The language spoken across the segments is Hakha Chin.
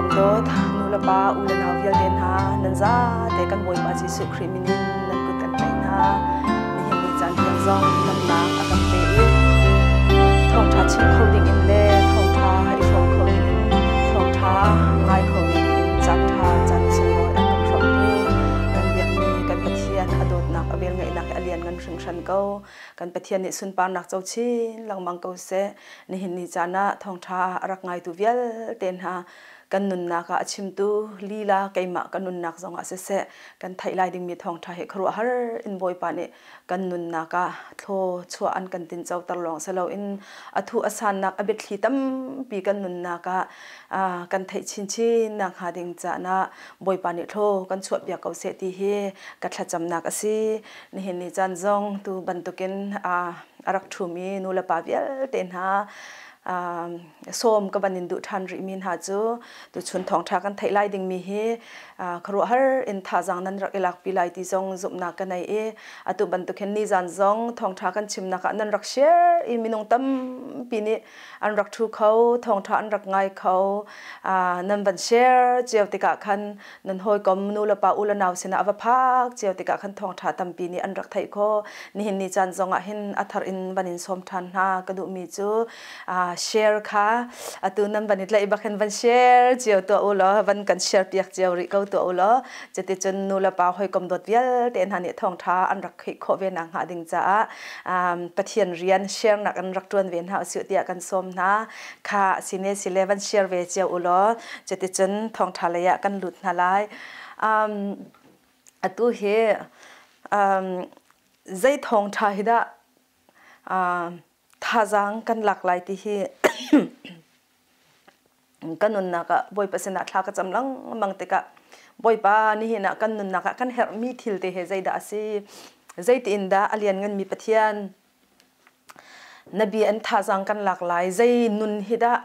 Hawikom dawt, nu le pa, u le nau vialte hna, nan zate kan Bawipa Jesuh Khrih min in nan kut kan tlaih hna. Nihin ni caan tiang zong damnak a kan pe i thawngṭha chim kho ding in le thawngṭha i hrawm kho ding in thawngṭha ngai kho ding in caan ṭha caan sunglawi a kan hrawmtu kan biakmi kan Pathian a dawtnak a velngeihnak a lianngan hringhran ko. Kan Pathian nih sunparnak co chin lengmang ko seh. Nihin ni caan ah thawngṭha a rak ngaitu vialte hna kan nunnak ah a chimtu lila keimah ka nunnak zong ah siseh kan theih lai dingmi thawngṭha hi khuaruahhar in Bawipa nih kan nunnak ah thlaw chuah an kan tincoter lawng si loin a thu a sannak a biathli tampi kan nunnak ah kan theih chinchin nak hnga ding caan ah Bawipa nih thlaw kan chuahpiak ko seh ti hi ka thlacamnak a si. Nihin ni caan zong tu bantukin a rak ṭhumi nulepa vialte hna sawm ka van in duh ṭhan rihmi hna cu tuchun thawngṭha kan theih lai dingmi hi khuaruahhar in thazaang nan rak i lakpi lai ti zong zumhnak ka nei i atu bantuk hin nizan zong thawngṭha kan chimnak ah nan rak share i minung tampi nih an rak ṭhu kho, thawngṭha an rak ngai kho. Nan van share cio tikah khan nan hawikom nu le pa u le nau sinah a va phak cio tikah khan thawngṭha tampi nih an rak theih khawh. Nihin ni caan zong ah hin a thar in van in sawm ṭhan hna ka duhmi cu share kha atu nan van i tlaih bak hin van share cio tuah u law van kan share piak cio rih ko tuah u law cuticun nu le pa hawikom dawt vialte hna nih thawngṭha an rak theih khawh ve nak hnga ding caah Pathian rian share nak in rak ṭuan ve hna usih tiah kan sawm hna. Kha sine sile van share ve cio u law cuticun thawngṭha lei ah kan lut hna lai. Atu hi zei thawngṭha hi dah thazaang kan lak lai ti hi kan nunnak ah Bawipa sinah thla ka cam lengmang tikah Bawipa, nihin ah kan nunnak ah kan herhmi thil te hi zeidah a si? Zeitin dah a liannganmi Pathian na bia in thazaang kan lak lai? Zei nun hi dah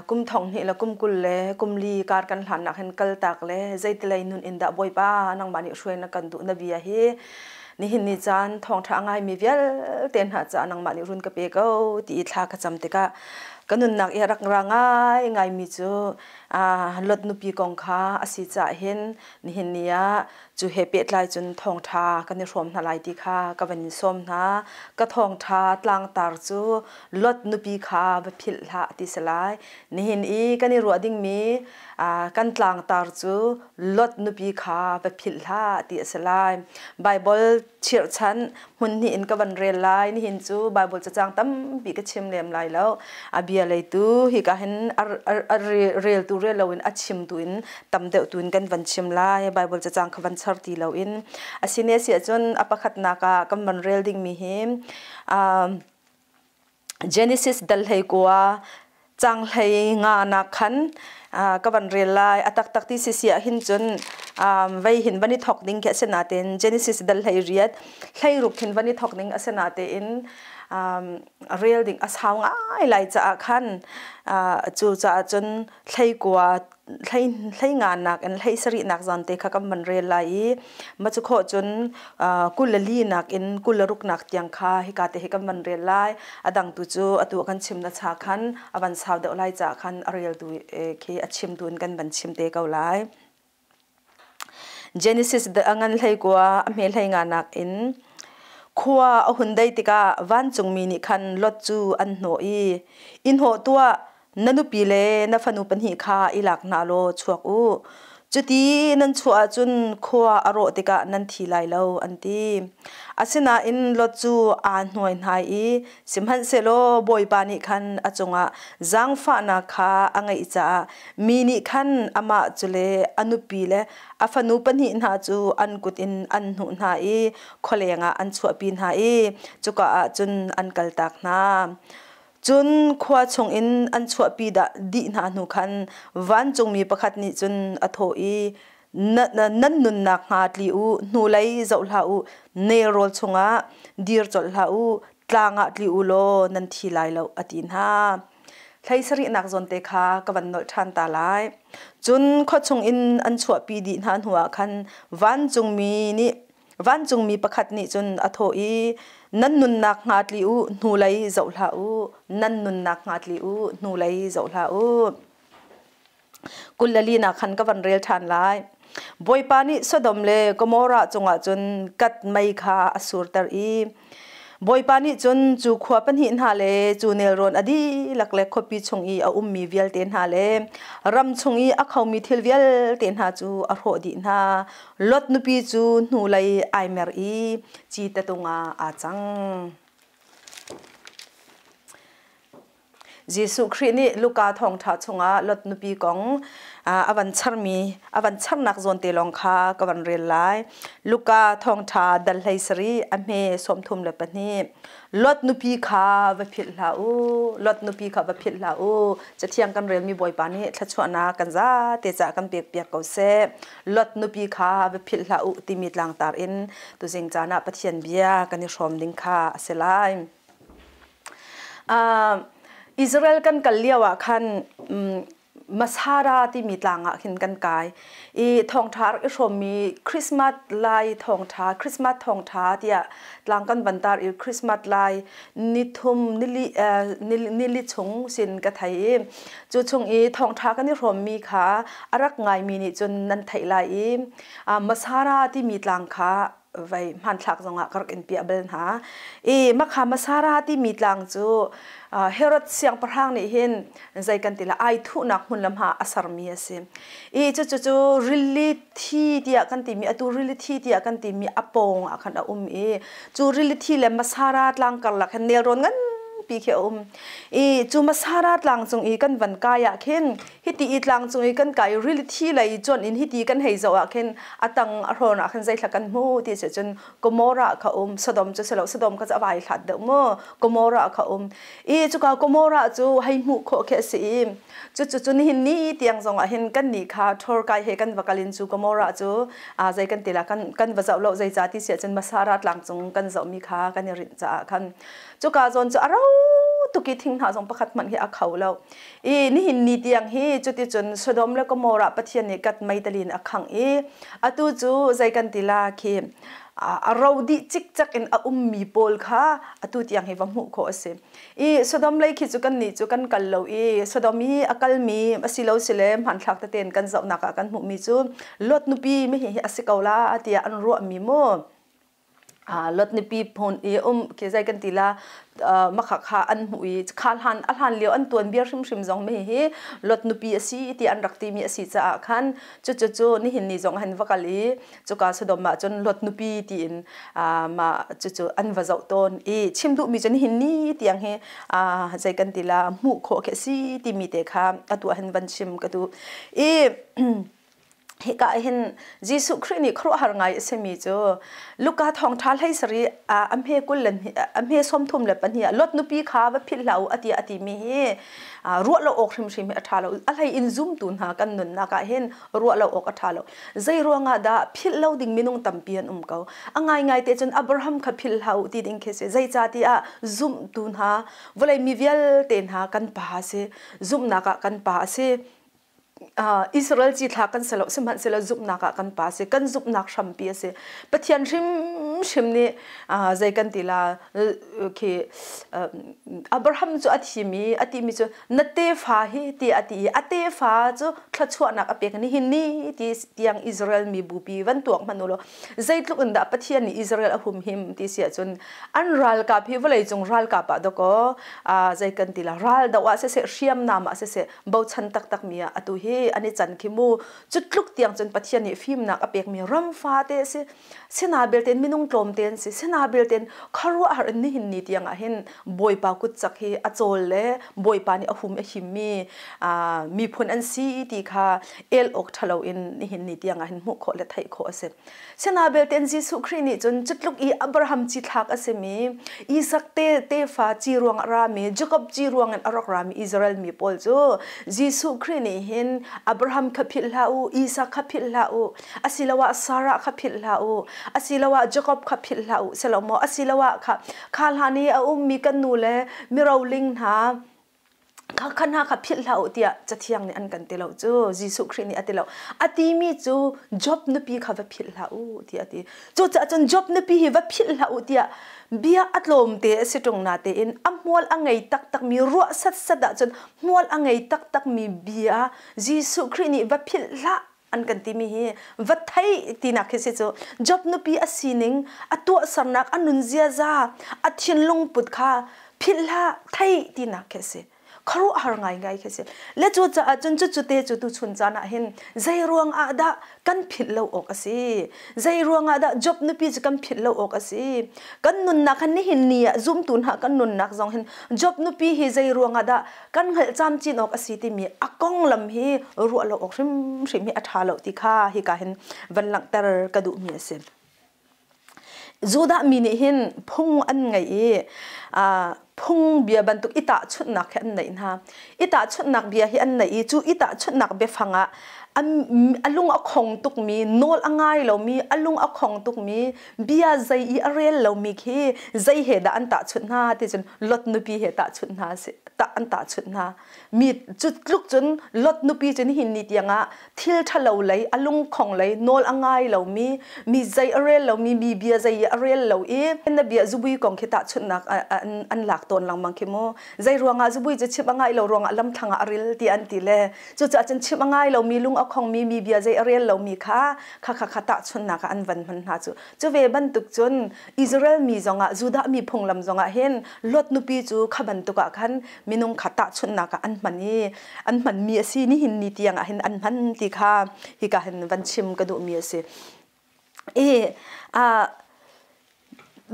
kum thong hnih le kum 20 le kum li kar kan hlannak hin kaltak le zeitilei nun in dah Bawipa nangmah nih hruai na kan duh na bia hi nihin ni caan thawngṭha a ngaimi vialte hna caah nangmah nih run ka pe ko ti i thla ka cam tikah ka nunnak i a rak ra ngai ngaimi cu Lot nupi kong kha a si caah hin nihin ni ah cu he pehtlai cun thawngṭha kan i hrawm hna lai ti kha ka van in sawm hna. Ka thawngṭha tlangtar cu Lot nupi kha va philh hlah ti si lai. Nihin i kan i ruah dingmi kan tlangtar cu Lot nupi kha va philh hlah ti a si lai. Baibal chirhchan hmun hnih in ka van rel lai. Nihin cu Bible cacang tampi ka chim lem lai lo. A bia leitu hika hin a reltu rel loin a chimtu in tam deuh tu in kan van chim lai. Bible cacang kha van char ti loin. Asine si ahcun a pakhatnak ah kan van rel dingmi hi Genesis dal 19 cang 15 nak khan ka van rel lai. A taktak ti sisi ah hin cun vei hin van i thok ding khi a si natein Genesis dal 18 16 hin van i thok ding a si natein rel ding a sau ngai lai caah khan cu caah cun 19 hlei nga nak in 17 nak zan te kha kan van rel lai i ma cu khawh cun 24 nak in 26 nak tiang kha hika te hi kan van rel lai. A dang tu cu atu kan chim na cha khan a van sau deuh lai ca khan a rel tu khi a chim tu in kan van chim te ko lai. Genesis a ngan 19 a hme 15 nak in khua a hun dei tikah vancungmi nih khan Lot cu an hnawh i i hnawh tuah, na nupi le na fanu pahnih kha i lak hna law chuak u. Cuti nan chuah ahcun khua a rawh tikah nan thi lai lo, an ti. Asinain Lot cu aa hnuai hna i sihmanhsehlaw Bawipa nih khan a cungah zaangfahnak kha a ngeih caah mi nih khan amah cu le a nupi le a fanu pahnih hna cu an kut in an hnuh hna i khualeng ah an chuahpi hna i cuka ah cun an kaltak hna. Cun khua chungin an chuahpi dah dih hna hnu khan vancungmi pakhat nih cun a thawh i, Nan nunnak hnga tli u, hnulei zoh hlah u, nelrawl chungah dir colh hlah u, tlang ah tli u law nan thi lai lo, a ti hna. 17nak zawn te kha ka van nolh ṭhan ta lai. Cun khua chungin an chuahpi dih hna hnuah khan vancungmi nih Vancungmi pakhat nih cun a thawh i, Nan nunnak hnga tli u, hnulei zoh hlah u, nan nunnak hnga tli u, hnulei zoh hlah u. 24 nak khan ka van rel ṭhan lai. Bawipa nih Sodom le Gomorrah cungah cun kat mei kha a surter i Bawipa nih cun cu khua pahnih hna le cu nelrawn a dihlak le khuapi chung i a ummi vialte hna le ram chung i a khomi thil vialte hna cu a hrawh dih hna. Lot nupi cu hnulei ai mer i cite tungah aa cang. Jesuh Khrih nih Luka thawngṭha chungah Lot nupi kong a van charmi a van charnak zawn te lawng kha ka van rel lai. Luka thawngṭha dal 17 a hme 32. Lot nupi kha va philh hlah u. Lot nupi kha va philh hlah u. Cathiang kan relmi Bawipa nih thluachuahnak kan zate ca kan pek piak ko seh. Lot nupi kha va philh hlah u timi tlangtar in tuzing caan ah Pathian bia kan i hrawm ding kha a si lai. Israel kan kal lio ah khan Masada timi tlang ah khin kan kai i thawngṭha rak i hrawmmi Christmas lai thawngṭha, Christmas thawngṭha tiah tlang kan van tar i Christmas lai nithum nili nili chung sin ka thei i cu chung i thawngṭha kan i hrawmmi kha a rak ngaimi nih cun nan theih lai i Masada timi tlang kha vai hmanthlak zongah ka rak in piah bal hna. I makha Masara timi tlang cu Herod siangpahrang nih hin zei kan ti la ai thuhnak hmun lam ha a sermi a si. I cucu cu rili thi tiah kan timi, atu rili thi tiah kan timi a pawng ah khan a um i cu rili thi le Masara tlang karlak hin nelrawn nganpi khi a um. I cu Masara tlang cung i kan van kai ah khin hiti i tlang cung i kan kai rili thi lei cuan in hiti kan hei zoh ah khin a tang a hrawn ah khan zeithla kan hmu ti si cun Gomorrah kha um. Sodom cu silo, Sodom kha cu a vai hlat deuh mu. Gomorrah kha um i cuka Gomorrah cu hei hmuh khawh khi a si i cu cu cu nihin ni tiang zong ah hin kan nih kha thor kai he kan va kalin cu Gomorrah cu a zei kan ti la kan kan va zoh lo. Zei ca ti si cun Masara tlang cung kan zoh mi kha kan i rinh caah khan cuka zawn cu a ro tuk i thing hna zong pakhat hmanh hi a kho lo. I nihin ni tiang hi cuticun Sodom le Gomorrah Pathian nih kat meitalin a khangh i atu cu zei kan ti la khi a ro dih cikcek in a ummi pawl kha atu tiang hi va hmuh khawh a si. I Sodom lei khi cu kan nih cu kan kal lo i Sodom i a kalmi asilo sile hmanthlak tete in kan zohnak ah kan hmuhmi cu Lot nupi mi hi a si ko la tiah an ruahmi mu. Lot nupi phun i um khi zei kan ti la makha kha an hmuh i kha hlan a hlan lio an tuan bia hrimhrim zong mi hi Lot nupi a si ti an rak timi a si caah khan cu cu cu nihin ni zong han va kal i cuka Sodom ah cun Lot nupi tiin ma cu cu an va zoh tawn i chim duhmi cu nihin ni tiang hi zei kan ti la hmuh khawh khi a si timi te kha atu ah hin van chim ka duh i. Hika hin Jesuh Khrih nih khuaruahhar ngai a simi cu Luka thawngṭha 17 a hme 20 le a hme 32 ah Lot nupi kha va philh hlah u a ti a timi hi ruah lo awk hrimhrim hi a ṭha lo. A hlei in zumtu hna kan nunnak ah hin ruah lo awk a ṭha lo. Zei ruangah dah philh lo ding minung tampi an um ko. A ngaingai te cun Abraham kha philh hlah u ti ding khi si. Zeicahtiah zumtu hna vawlei mi vialte hna kan pa a si. Zumhnak ah kan pa a si. Israel cithlah kan si lo, sihmanhsehlaw zumhnak ah kan pa si, kan zumhnak hrampi a si. Pathian hrimhrim nih zei kan ti la khi Abraham cu a thimi a timi cu na tefa hi ti a ti i a tefa cu thluachuahnak a pek. Nihin ni ti tiang Israel mi bupi van tuak hmanh u law zeitluk in dah Pathian nih Israel a humhim ti si ahcun an ralkap hi vawleicung ralkap ah dawkaw zei kan ti la ral do ah siseh, hriamnam ah siseh, bochan taktak mi ah atu hi an i can khi mu. Cu tluk tiang cun Pathian nih fimnak a pekmi ram fate a si. Sina belte in minung tlawmte an si. Sina belte in khuaruahhar in nihin ni tiang ah hin Bawipa kutcak hi a cawl le Bawipa nih a hum a himmi miphun an si ti kha el awk ṭhalo in nihin ni tiang ah hin hmuh khawh le theih khawh a si. Sina belte in Jesuh Khrih nih cun cutluk i Abraham cithlak a simi Isak te tefa ci ruang a rami Jakob ci ruang in a rak rami Israel mi pawl cu Jesuh Khrih nih hin Abraham kha philh hlah u, Isak kha philh hlah u, asiloah Sarah kha philh hlah u, asiloah Jakob kha philh hlah u, silomaw asiloah kha kha hlan i a ummi kan nu le miroling hna. Kha kha hna kha philh hlah u tiah Cathiang nih an kan ti lo cu. Jesuh Khrih nih a ti lo. A timi cu Job nupi kha va philh hlah u tiah a ti. Cucaah cun Job nupi hi va philh hlah u tiah bia a tlawmte a si ṭung natein a hmual a ngei taktakmi ruah satsat ahcun hmual a ngei taktakmi bia Jesuh Khrih nih va philh hlah an kan timi hi va thei tinak khi si cu. Job nupi a sining, a tuahsernak, a nun ziaza, a thinlung put kha philh hlah, thei tinak khi si. Khuaruahhar ngaingai khi si. Le cucaah cun cucu te cu tuchun caan ah hin zei ruang ah dah kan philh lo awk a si? Zei ruang ah dah Job nupi cu kan philh lo awk a si? Kan nunnak han nihin ni ah zumtu hna kan nunnak zong hin Job nupi hi zei ruang ah dah kan hngalh camcin awk a si timi a konglam hi ruah lo awk hrimhrim hi a ṭha lo ti kha hika hin van langhter ka duhmi a si. Judah mi nih hin phung an ngei i phung bia bantuk i tahchunhnak hi an neih hna. I tahchunhnak bia hi an neih i cu i tahchunhnak biafang ah a lung a khong tukmi, nawl a ngai lomi, a lung a khong tukmi, bia zei i a rel lomi khi zei he dah an tahchunh hna ti cun Lot nupi he tahchunh hna si an tahchunh hna. Mi cu tluk cun Lot nupi cu nihin ni tiangah thil ṭhalo lei, a lungkhong lei, nawl a ngai lomi, mi zei a rel lomi, mi bia zei i a rel lo i na bia zubui kong khi tahchunhnak an lak tawn lengmang khi mu. Zei ruangah zubui cu chimh a ngai lo ruangah lamthlang ah a ril ti an ti le cucaah cun chimh a ngai lomi, lung a khongmi, mi bia zei a rel lomi kha kha kha kha tahchunhnak ah an van hman hna cu. Cu ve bantuk cun Israel mi zongah Judah mi phunglam zongah hin Lot nupi cu kha bantuk ah khan minung kha tahchunhnak ah an hman i an hmanmi a si. Nihin ni tiang ah hin an hman ti kha hika hin van chim ka duhmi a si. I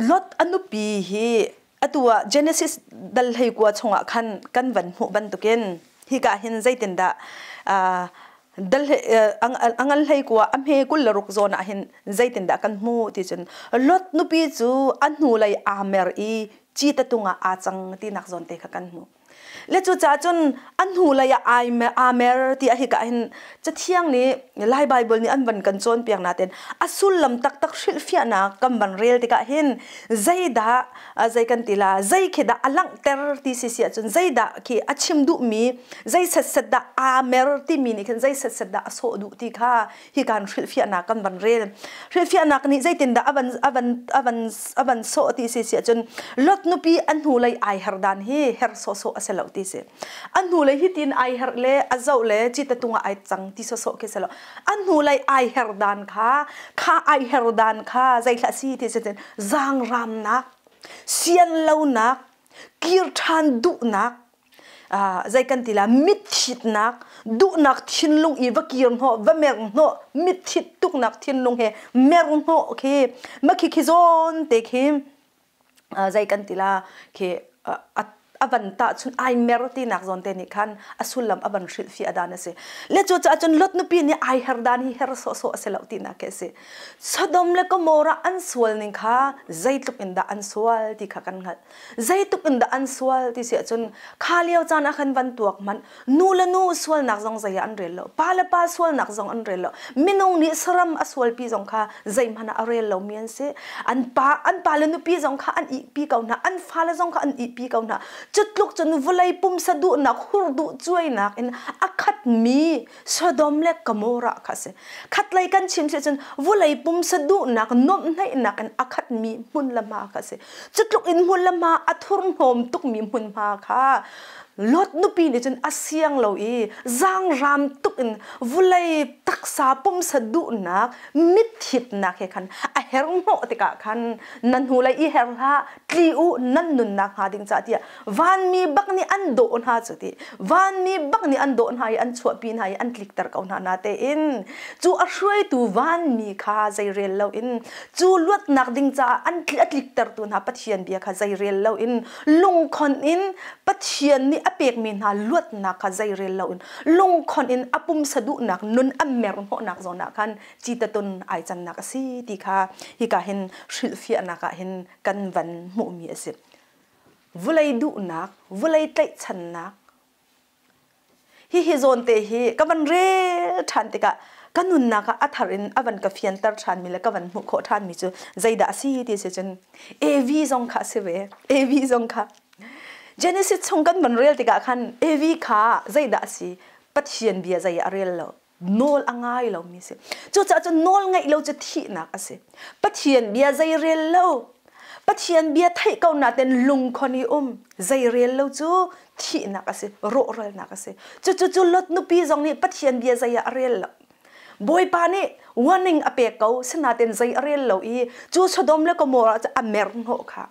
Lot a nupi hi atu ah Genesis dal 19 chungah khan kan van hmuh bantukin hika hin zeitindah dal a ngan 19 a hme 26 zawn ah hin zeitindah kan hmuh ti cun Lot nupi cu a hnulei aa mer i cita tung ah aa cang tinak zawn te kha kan hmuh. Le cucaah cun a hnulei ah aa mer ti a hika hin Cathiang nih Lai Baibal nih an van kan cawnpiak nain a sullam taktak hrilhfiahnak kan van rel tikah hin zeidah zei kan ti la zei khi dah a langhter ti si si ahcun zeidah khi a chim duhmi zei setset dah aa mer timi nih khin zei setset dah a sawh duh ti kha hi kan hrilhfiahnak kan van rel. Hrilhfiahnak nih zeitindah a van a van a van a van sawh ti si si ahcun Lot nupi an hnulei ai her dan hi her sawhsawh a si lo ti si. An hnulei hi tin ai her le a zoh le cita tungah ai cang ti sawhsawh khi si lo. An hnulei ai her dan kha kha ai her dan kha zeithlah si ti si cun zaangramnak sianlonak kir ṭhan duhnak zei kan ti la mitthitnak duhnak thinlung i va kir hnawh va mer hnawh mitthit tuknak thinlung he mer hnawh khi ma khi khi zawn te khi zei kan ti la khi a van ta chun ai mer ti nak zawn te nih khan a sullam a van hrilh fi adan a si le cu caah cun Lot nupi nih ai her dan hi her sawh sawh a si lo ti nak ke si. Sodom le Gomorrah an sual ning kha zeitluk in dah an sual ti kha kan hngalh. Zeitluk in dah an sual ti si ahcun kha lio caan ah khan van tuak hmanh. Nu le nu sualnak zong zei ah an rel lo. Pa le pa sualnak zong an rel lo. Minung nih saram a sualpi zong kha zeihmanh ah a rel lomi an si. An pa an pa le nupi zong kha an ihpi ko hna. An fale zong kha an ihpi ko hna. Cutluk cun vawlei pumsa duhnak, hur duh cuainak in a khatmi Sodom le Gomorrah kha a si. Khatlei kan chim si cun vawlei pumsa duhnak nuamhhnaihnak in a khatmi hmun le hma kha a si. Cutluk in hmun le hma a thurhnawm tukmi hmunhma kha Lot nupi nih cun a siang lo i zaangram tuk in vawlei taksa pumsa duhnak mitthitnak he khan a her hnawh tikah khan nan hnulei i her hlah tli u nan nunnak hnga ding cah tiah vanmi bak nih an dawh hna cu ti vanmi bak nih an dawh hna i an chuahpi hna i an tlikter ko hna na tein cu a hruaitu vanmi kha zeirel loin cu luatnak ding caah an a tliktertu hna Pathian bia kha zeirel loin lungkhon in Pathian nih a pekmi hna luatnak kha zeirel loin lungkhon in a pumsa duhnak nun a mer hnawhnak zawn ah khan citatun ai cannak a si ti kha hika hin hrilhfiahnak ah hin kan van hmuhmi a si. Vulei duhnak, vulei tlaihchannak, hihi zawnte hi ka van rel ṭhan tikah ka nunnak ah a thar in a van ka fianter ṭhanmi le ka van hmuh khawh ṭhanmi cu zeidah a si ti si cun Evi zong kha a si ve. Evi zong kha. Genesis chung kan van rel tikah khan Evi kha zeidah a si? Pathian bia zei a rel lo. Nawl a ngai lomi si. Cucaah cun nawl ngaih lo cu thihnak a si. Pathian bia zei rel lo. Pathian bia theih ko nain lungkhon i um zei rel lo cu thihnak a si, rawhralnak a si. Cucu cu Lot nupi zong nih Pathian bia zei ah a rel lo. Bawipa nih warning a pek ko, sinain zei a rel lo i cu Sodom le Gomorrah cu a mer hnawh kha.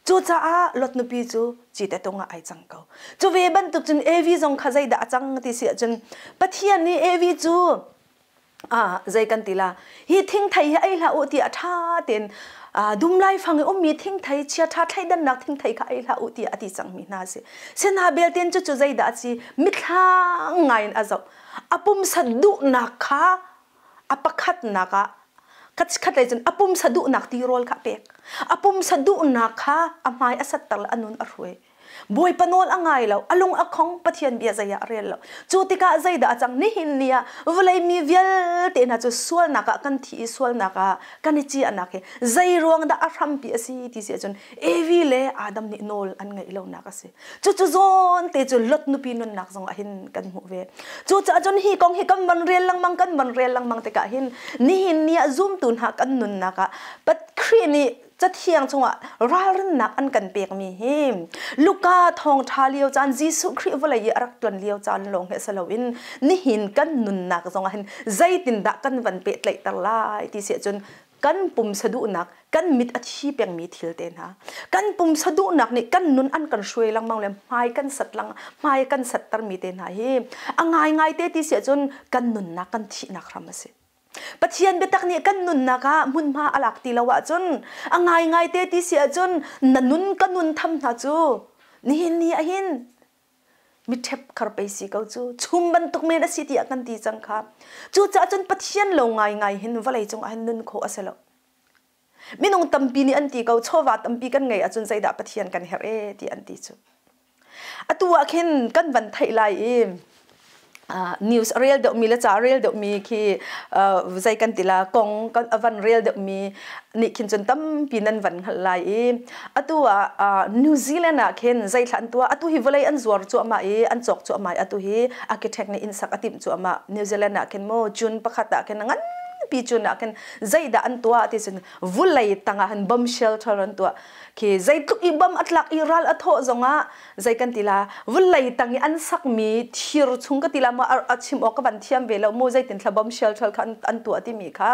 Cucaah Lot nupi cu cite tung ah ai cang ko. Cu ve bantuk cun Evi zong kha zeidah a cang ti si ahcun Pathian nih Evi cu zei kan ti la hi thingthei hi ei hlah u ti a ṭha tein dum laifang i ummi thingthei chiaṭha thleidannak thingthei kha ei hlah u tiah a ti cangmi hna a si. Sina belten cucu zeidah a si mithlang ngai in a zoh. A pumsa duhnak kha a pakhatnak ah khat lei cun a pumsa duhnak tirawl kha a pek. A pumsa duhnak kha a hmai a satter le a nun a hruai. Bawipa nawl a ngai lo, a lung a khong, Pathian bia zei ah a rel lo. Cu tikah zeidah a cang? Nihin ni ah vawlei mi vialte hna cu sualnak ah kan thi i sualnak ah kan i ciahnak hi zei ruang dah a hrampi a si ti si ahcun Evi le Adam nih nawl an ngeih lonak a si. Cucu zawn te cu Lot nupi nunnak zong ah hin kan hmuh ve. Cucaah cun hi kong hi kan van rel lengmang kan van rel lengmang tikah hin nihin ni ah zumtu hna kan nunnak ah Pat Khrih nih Cathiang chungah ralrinnak an kan pekmi hi Luka thawngṭha lio caan Jesuh Khrih vawlei i a rak ṭuan lio caan lawng hi si loin nihin kan nunnak zongah hin zeitindah kan van pehtlaihter lai ti si ahcun kan pumsa duhnak kan mit a thi pengmi thil te hna kan pumsa duhnak nih kan nun an kan hruai lengmang le hmai kan sat lang hmai kan sattermi te hna hi a ngaingai te ti si ahcun kan nunnak kan thihnak hram a si. Pathian biatak nih kan nunnak ah hmunhma a lak ti lo ahcun a ngaingai te ti si ahcun na nun ka nun tham hna cu nihin ni ahhin miṭhep khar pei si ko cu chum bantuk men a si tiah kan ti cang kha. Cucaah cun Pathian lo ngaingai hin vawlei cung ah hin nun khawh a si lo. Minung tampi nih an ti ko chawva tampi kan ngei ahcun zeidah Pathian kan herh e ti an ti cu. Atu ah khin kan van theih lai i news a rel deuhmi le ca a rel deuhmi khi zei kan ti la kong kan a van rel deuhmi nih khin cun tampi nan van hngalh lai i atu ah New Zealand ah khin zei thla an tuah atu hi vawlei an zuar cuahmah i an cawk cuahmah i atu hi architect nih inn sak a timh cuahmah New Zealand ah khin mu June pakhat ah khin ngan pi cun ah khin zeidah an tuah ti cun vulei tangah han bomb shelter an tuah khi zeitluk i bomb a tlak i ral a thawh zongah zei kan ti la vulei tang i an sakmi thir chung ka ti la ma a chim awk ka van thiam ve lo mu zeitin thla bomb shelter kha an tuah timi kha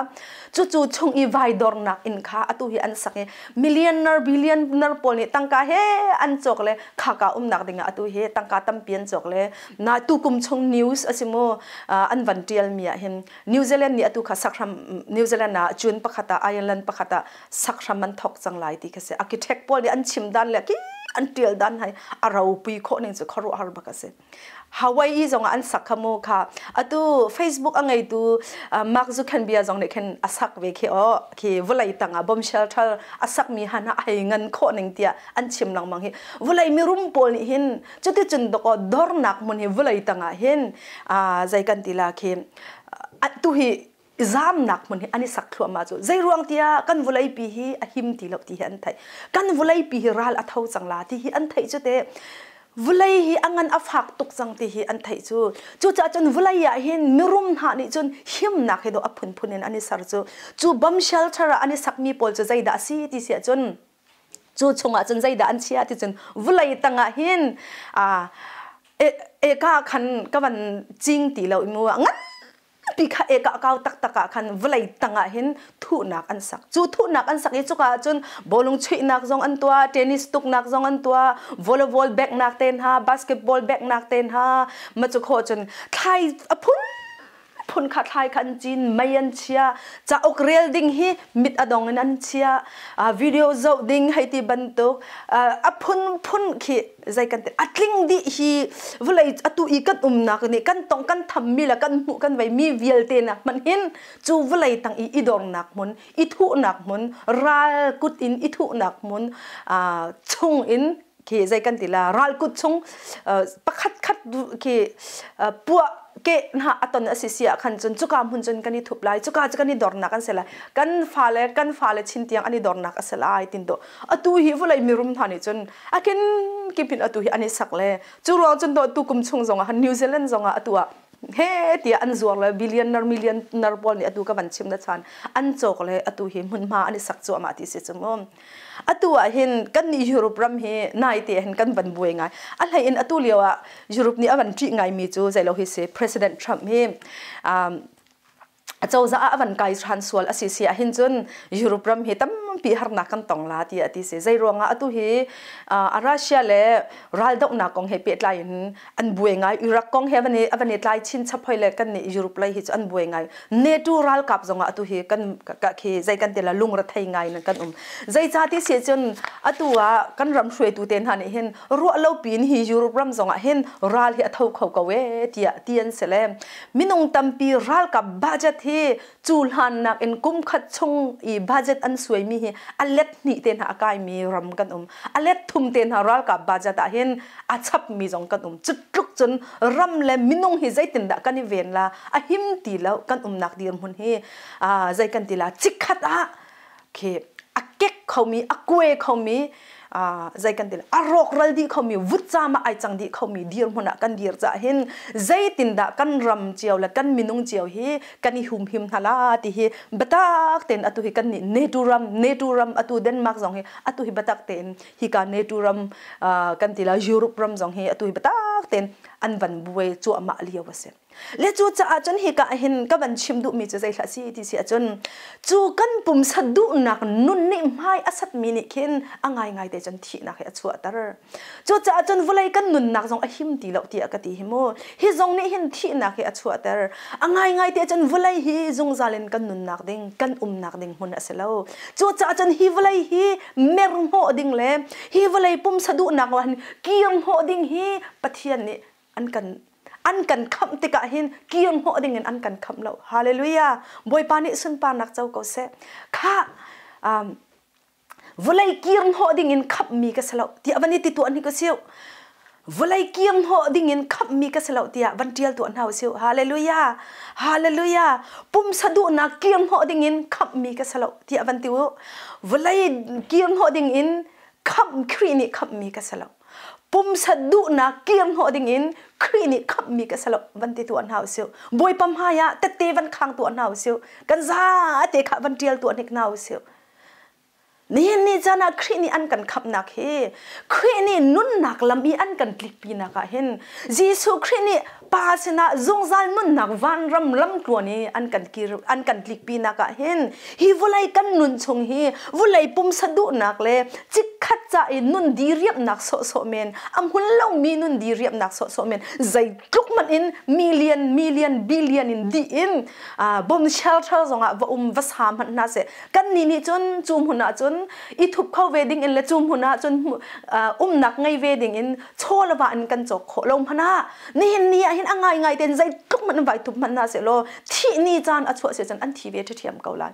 cucu chung i vai dornak in kha atu hi an sak i millionaire billionaire pawl nih tangka he an cawk le khaka umnak dingah atu hi tangka tampi an cawk le na tu kum chung news asimu an van tial mi ah hin New Zealand nih atu kha sakhram New Zealand ah June pakhat ah Ireland pakhat ah sakhram an thok cang lai ti kha si architect pawl nih an chim dan le ki an tial dan hai a ropui khawh ning cu khuaruahhar bak a si Hawaii zong ah an sak kha mu kha atu Facebook a ngeitu Mark Zuckerberg zong nih khin a sak ve khi o khi vawlei tangah bomb shelter a sak mi han a hei ngan khawh ning tiah an chim lengmang hi vawlei mirum pawl nih hin cuticun dok dornak hmun hi vawlei tangah hin zei kan ti la khi tu hi zamnak hmun hi an i sak thluahmah cu zei ruang tiah kan vawleipi hi a him ti lo ti hi an theih kan vawleipi hi ral a tho cang la ti hi an theih cu te vawlei hi a ngan a fak tuk cang ti hi an theih cu cucaah cun vawlei ah hin mirum hna nih cun himnak hi do a phunphun in an i ser cu cu bomb shelter ah an i sakmi pawl cu zeidah a si ti si ahcun cu chungah cun zeidah an chia ti cun vawlei tangah hin eka khan ka van cing ti lo mu ngan pi kha eka kau taktak ah khan vawlei tangah hin thuhnak an sak cu thuhnak an sak i cuka cun bawlung chuihnak zong an tuah tennis tuknak zong an tuah volleyball beknak te hna basketball beknak te hna ma cu kho cun thlai a phun phun kha thlai kha an cin mei an chia cauk rel ding hi mit a dong in an chia video zoh ding hei ti bantuk a phun phun khi zei kan ti a tling dih hi vawlei atu i kan umnak nih kan tong kan tham mi le kan hmuh kan vei mi vialte nak hmanh hin cu vawlei tang i i dornak hmun i thuhnak hmun ral kut in i thuhnak hmun chung in khi zei kan ti la ral kut chung pakhat khat khi puah Ke hna aton a si si ah khan cun cuka hmun cun kan i thup lai, cuka cu kan i dornak an si lai, kan fale kan fale chin tiang an i dornak a si lai tin do. Atu hi vulei mirum hna nih cun a kin kipin atu hi an i sak le cu ruang cun do tu kum chung zong ah New Zealand zong ah atu ah he tiah an zuar le billionaire, millionaire pawl nih atu ka van chim na chan an cawk le atu hi hmunhma an i sak cuahmah ti si cu mu. Atu ah hin kan nih Europe ram hi nai te hin kan van buai ngai. A hlei in atu lio ah Europe nih a van ṭih ngaimi cu zeilo hi si, President Trump hi acozah ah a van kai ṭhan sual a si si ah hin cun Europe ram hi tampi harnak kan tong la ti a ti si. Zei ruangah atu hi a Russia le raldohnak kong he pehtlai in an buai ngai. Iraq kong he a van i tlai chin chap hoi le kan nih Europe lei hi cu an buai ngai. NATO ralkap zong ah atu hi kan ka khi zei kan ti la, lungre thei ngai in kan um. Zeicah ti si cun atu ah kan ram hruaitu te hna nih hin ruah lo piin hi Europe ram zong ah hin ral hi a tho kho ko e tiah ti an si le minung tampi ralkap budget hi cu hlan nak in kum khat chung i budget an suaimi hi a let hnih te hna a kaimi ram kan um, a let thum te hna ralkap budget ah hin a chapmi zong kan um. Cutluk cun ram le minung hi zeitindah kan i ven la, a him ti lo. Kan umnak dirhmun hi zei kan ti la, chikkhat ah khi a kek khomi, a kue khomi, zei kan ti a rawkral dih khomi, vutcam ah ai cang dih khomi dirhmun ah kan dir cah hin zeitindah kan ram cio le kan minung cio hi kan i humhim hna la ti hi batak tein atu hi kan nih NATO ram, NATO ram atu Denmark zong hi atu hi batak tein hika NATO ram kan ti la, Europe ram zong hi atu hi batak tein an van buai cuahmah lio a si. Le cu caah cun hika hin ka van chim duhmi cu zei hlah si ti si ahcun, cu kan pumsa duhnak nun nih hmai a satmi nih khin a ngaingai te cun thihnak hi a chuahter. Cu caah cun vawlei kan nunnak zong a him ti lo tiah ka ti hi mu. Hi zong nih hin thihnak hi a chuahter. A ngaingai te cun vawlei hi zungzal in kan nunnak ding, kan umnak ding hmun a si lo. Cu caah cun hi vawlei hi mer hnawh ding le hi vawlei pumsa duhnak hin kir hnawh ding hi Pathian nih an kan khamh tikah hin kir hnawh ding in an kan khamh lo. Hallelujah! Bawipa nih sunparnak co ko seh. Kha vawlei kir hnawh ding in khamhmi ka si lo tiah van i ti tuah ni ko siu. Vawlei kir hnawh ding in khamhmi ka si lo tiah van tial tuah hna u. Hallelujah! Hallelujah! Pumsa duhnak kir hnawh ding in khamhmi ka si lo tiah van ti u. Vawlei kir hnawh ding in khamh, Khrih nih khamhmi ka si lo. Pumsa duhnak kir hnawh ding in Khrih nih khamhmi ka si lo van ti tuah hna usih. Bawipa hmai ah tette van khang tuah hna usih. Kan za te kha van tial tuah hnik hna usih. Nihin ni caan ah Khrih nih an kan khamhnak hi, Khrih nih nunnak lam i an kan tlikpinak ah hin, Jesuh Khrih nih Pa sinah zungzal nunnak vanram lamtluan i an kan kir an kan tlikpinak ah hin, hi vawlei kan nun chung hi vawlei pumsa duhnak le chikkhat ca i nun diriamnak sawhsawh men, a hmun lomi nun diriamnak sawhsawh men, zeitluk hmanh in million, million, billion in dih in bom shelter zongah va um va sa hmanh hna seh, kan nih nih cun cu hmun ah cun i thup kho ve ding in le cu hmun ah cun umnak ngei ve ding in chaw le va in kan cawk khawh lo hmanh ah, nihin ni ah hin a ngai ngai ten zeitluk hmanh vai thup hmanh hna seh law, thih ni caan a chuah si cun an thi ve ṭhiam ko lai.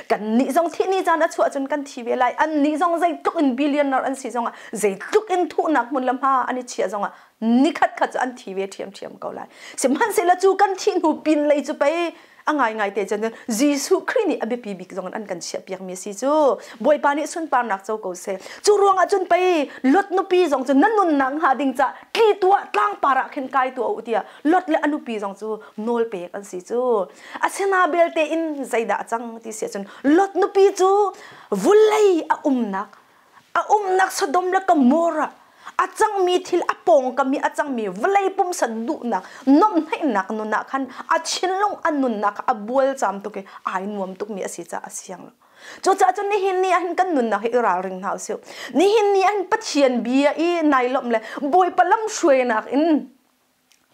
Kan nih zong thih ni caan a chuah cun kan thi ve lai. An nih zong zeitluk in billionaire an si zongah, zeitluk in thuhnak hmun le hma an i chiah zongah, nikhat khat cu an thi ve ṭhiamṭhiam ko lai. Sihmanhsehlaw cu kan thih hnu pin lei cu pei a ngaingai te cun Jesuh Khrih nih a biapi bik zong in an kan chiahpiakmi a si cu. Bawipa nih sunparnak co ko seh. Cu ruangah cun pei Lot nupi zong cu na nunnak hnga ding ca tli tuah, tlangpar ah khin kai tuah u tiah Lot le a nupi zong cu nawl pek an si cu. Asina belte in zeidah a cang ti si ahcun, Lot nupi cu vulei a umnak Sodom le Gomorrah a cangmi thil, a pawngkam i a cangmi vawlei pumsa duhnak nuamhnaihnak nun ah khan a thinlung, a nunnak a bual cam tuk i ai nuam tukmi a si caah a siang lo. Cucaah cun nihin ni ah hin kan nunnak hi i ralring hna usih. Nihin ni ah hin Pathian bia i nai lawmh le Bawipa lam hruainak in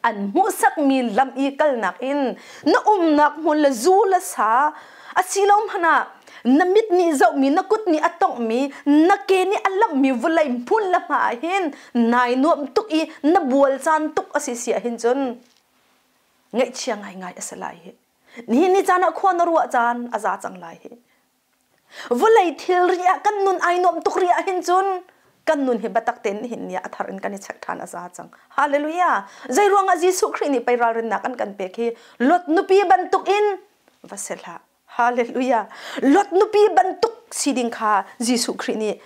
an hmuhsakmi lam i kalnak in na umnak hmun le zu le sa asilo hmanh ah na mit nih zohmi, na kut nih a tonghmi, na ke nih a lamhmi vawlei hmun le hma ah hin nai nuam tuk i na bual caan tuk a si si ah hin cun ngaihchia ngaingai a si lai hi. Nihin ni caan ah khua na ruah caan a za cang lai hi. Vawlei thilri ah kan nun ai nuam tuk ri ah hin cun. Kan nun hi biatak tein nihin ni ah a thar in kan i check ṭhan a za cang. Hallelujah! Zei ruangah Jesuh Khrih nih pei ralrinnak an kan pek hi Lot nupi bantuk in va si hlah. Hallelujah! Lot nupi bantuk si ding kha Jesuh Khrih nih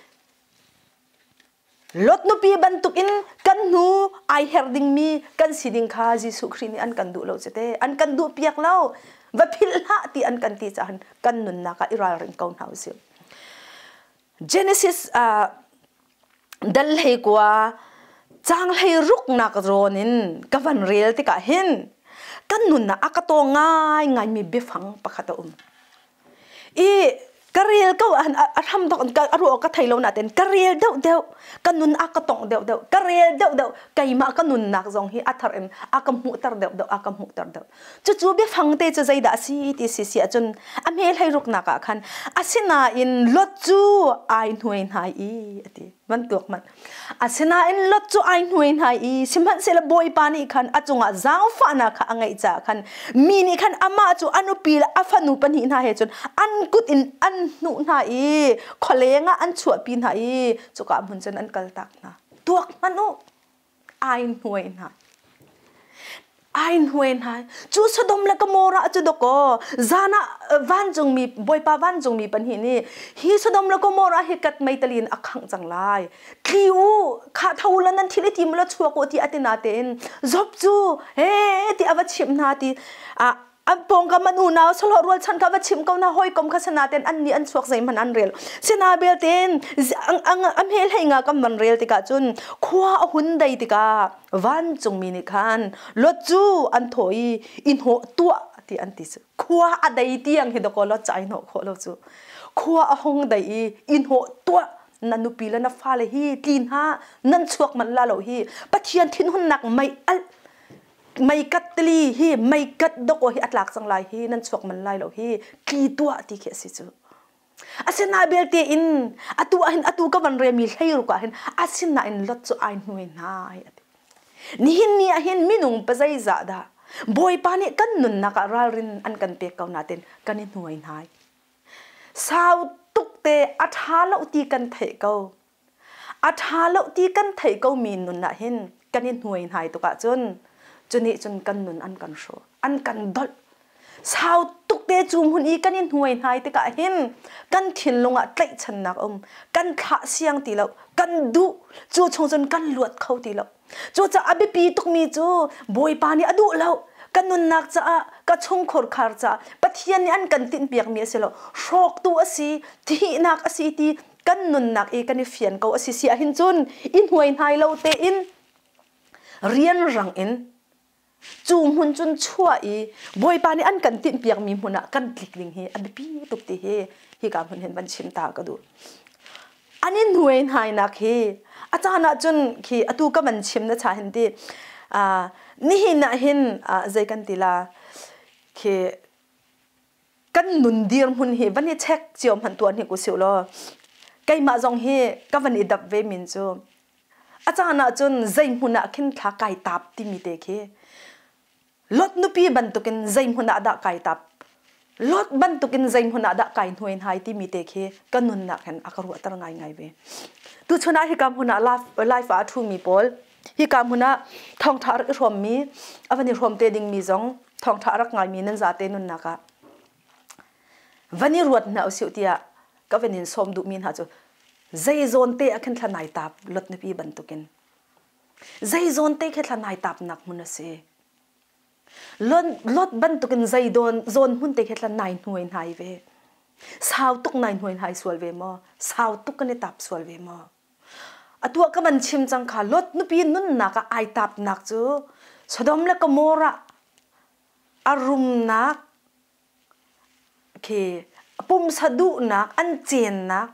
Lot nupi bantukin kan hnu ai her dingmi kan si ding kha Jesuh Khrih nih an kan duh lo cu te. An kan duh piak lo. Va philh hlah ti an kan ti caah kan nunnak ah i ralring ko hna usih. Genesis dal hlei kua cang hlei ruknak rawn in ka van rel tikah hin kan nunnak a ka taw ngai ngaimi biafang pakhat a um. I ka rel ko an a hram dok a ruah ka thei lo na ten ka rel deuh deuh ka nun a ka tong deuh deuh ka rel deuh deuh keimah ka nunnak zong hi a thar in a ka hmuhter deuh deuh a ka hmuhter deuh cucu biafang te cu zeidah a si ti si si ahcun a hme hlei ruknak ah khan asinain lot cu ai hnuai hna i ati van tuak man Asinain Lot cu ai hnuai hna i sihmanhsehlaw Bawipa nih khan a cungah zaangfahnak kha a ngeih caah khan mi nih khan amah cu a nupi le a fanu pahnih hna he cun an kut in an hnuh hna i khualeng ah an chuahpi hna i cuka hmun cun an kaltak hna. Tuak hmanh u, ai hnuai hna. Ai hnuai hna. Cu Sodom le Gomorrah cu dawkaw zan ah vancungmi Bawipa vancungmi pahnih nih hi Sodom le Gomorrah hi kat meitali in a khangh cang lai. Tli u, kha tho la nan thil i tim la chuak u ti a ti natein Job cu he ti a va chimh hna ti ah an pawngkam an unau sahlawh rualchan kha va chim ko na hawikom kha sinaten an nih an chuak zeihmanh an rel sina belten a hme hlei nga kam van rel tikah cun khua a hun dei tikah vancungmi nih khan lot cu an thaw i i hnawh tuah ti an ti cu khua a dei tiang hi dakaw lot ca i hnawh khawh lo cu khua a hung dei i i hnawh tuah na nupi le na fale hi tli hna nan chuak manh la lo hi Pathian thinhunnak mei alh meikat tili hi meikat dawkaw hi a tlak cang lai hi nan chuak man lai lo hi tli tuah ti khi a si cu asina belte in atu ahhin atu ka van remi hlei ruk ah hin asinain lot cu ai hnuai hna ati nihin ni ahhin minung pazeizah dah bawipa nih kan nunnak ah ralrin an kan pek ko natin kan i hnuai hna sau tuk te a ṭha lo ti kan theih ko A ṭha lo ti kan theih komi nun ah hin kan i hnuai hnai tuk ahcun cu nih cun kan nun an kan hrawh, an kan dolh. Sau tuk te cu hmun i kan i hnuai hnai tikah hin kan thinlung ah tlaihchannak um, kan thlah siang ti lo, kan duh, cu chung cun kan luat kho ti lo. Cucaah a biapi tukmi cu Bawipa nih a duh lo. Ka nunnak caah, ka chungkhur khar caah Pathian nih an kan tinhpiakmi a si lo. Hrawktu a si, thihnak a si ti kan nunnak i kan i fian ko a si si ahhin cun i hnuai hnai lo tein rianrang in cu hmun cun chuah i Bawipa nih an kan tinhpiakmi hmun ah kan tlik ding hi a biapi tuk ti hi hika hmun hin van chim ta ka duh. An i hnuai hnainak hi a caan ah cun khi atu ka van chim na cha hin ti nihin ah hin zei kan ti la khi kan nun dirhmun hi van i check cio hmanh tuan hi ku siu law keimah zong hi ka van i dap ve min cu a caan ah cun zei hmun ah khin thla kai tap timi te khi Lot nupi bantukin zei hmun ah dah kai tap Lot bantukin zei hmun ah dah kai hnuai hnai timi te khi ka nunnak hin a ka ruahter ngaingai ve tuchun ah hika hmun ah life ah a ṭhumi pawl hika hmun ah thawngṭha rak i hrawmmi a van i hrawm te dingmi zong thawngṭha a rak ngaimi nan zate nunnak ah van i ruat hna usih tiah ka van in sawm duhmi hna cu zei zawn te ah khin thla nai tap lot nupi bantukin zei zawn te khi thla nai tapnak hmun a si lot bantukin zei dawn zawn hmun te khi thla nai hnuai hnai ve sau tuk nai hnuai hnai sual ve maw sau tuk kan i tap sual ve maw Atu ah ka van chim cang kha Lot nupi nunnak ah ai tapnak cu Sodom le Gomorrah a rumnak khi pumsa duhnak an cennak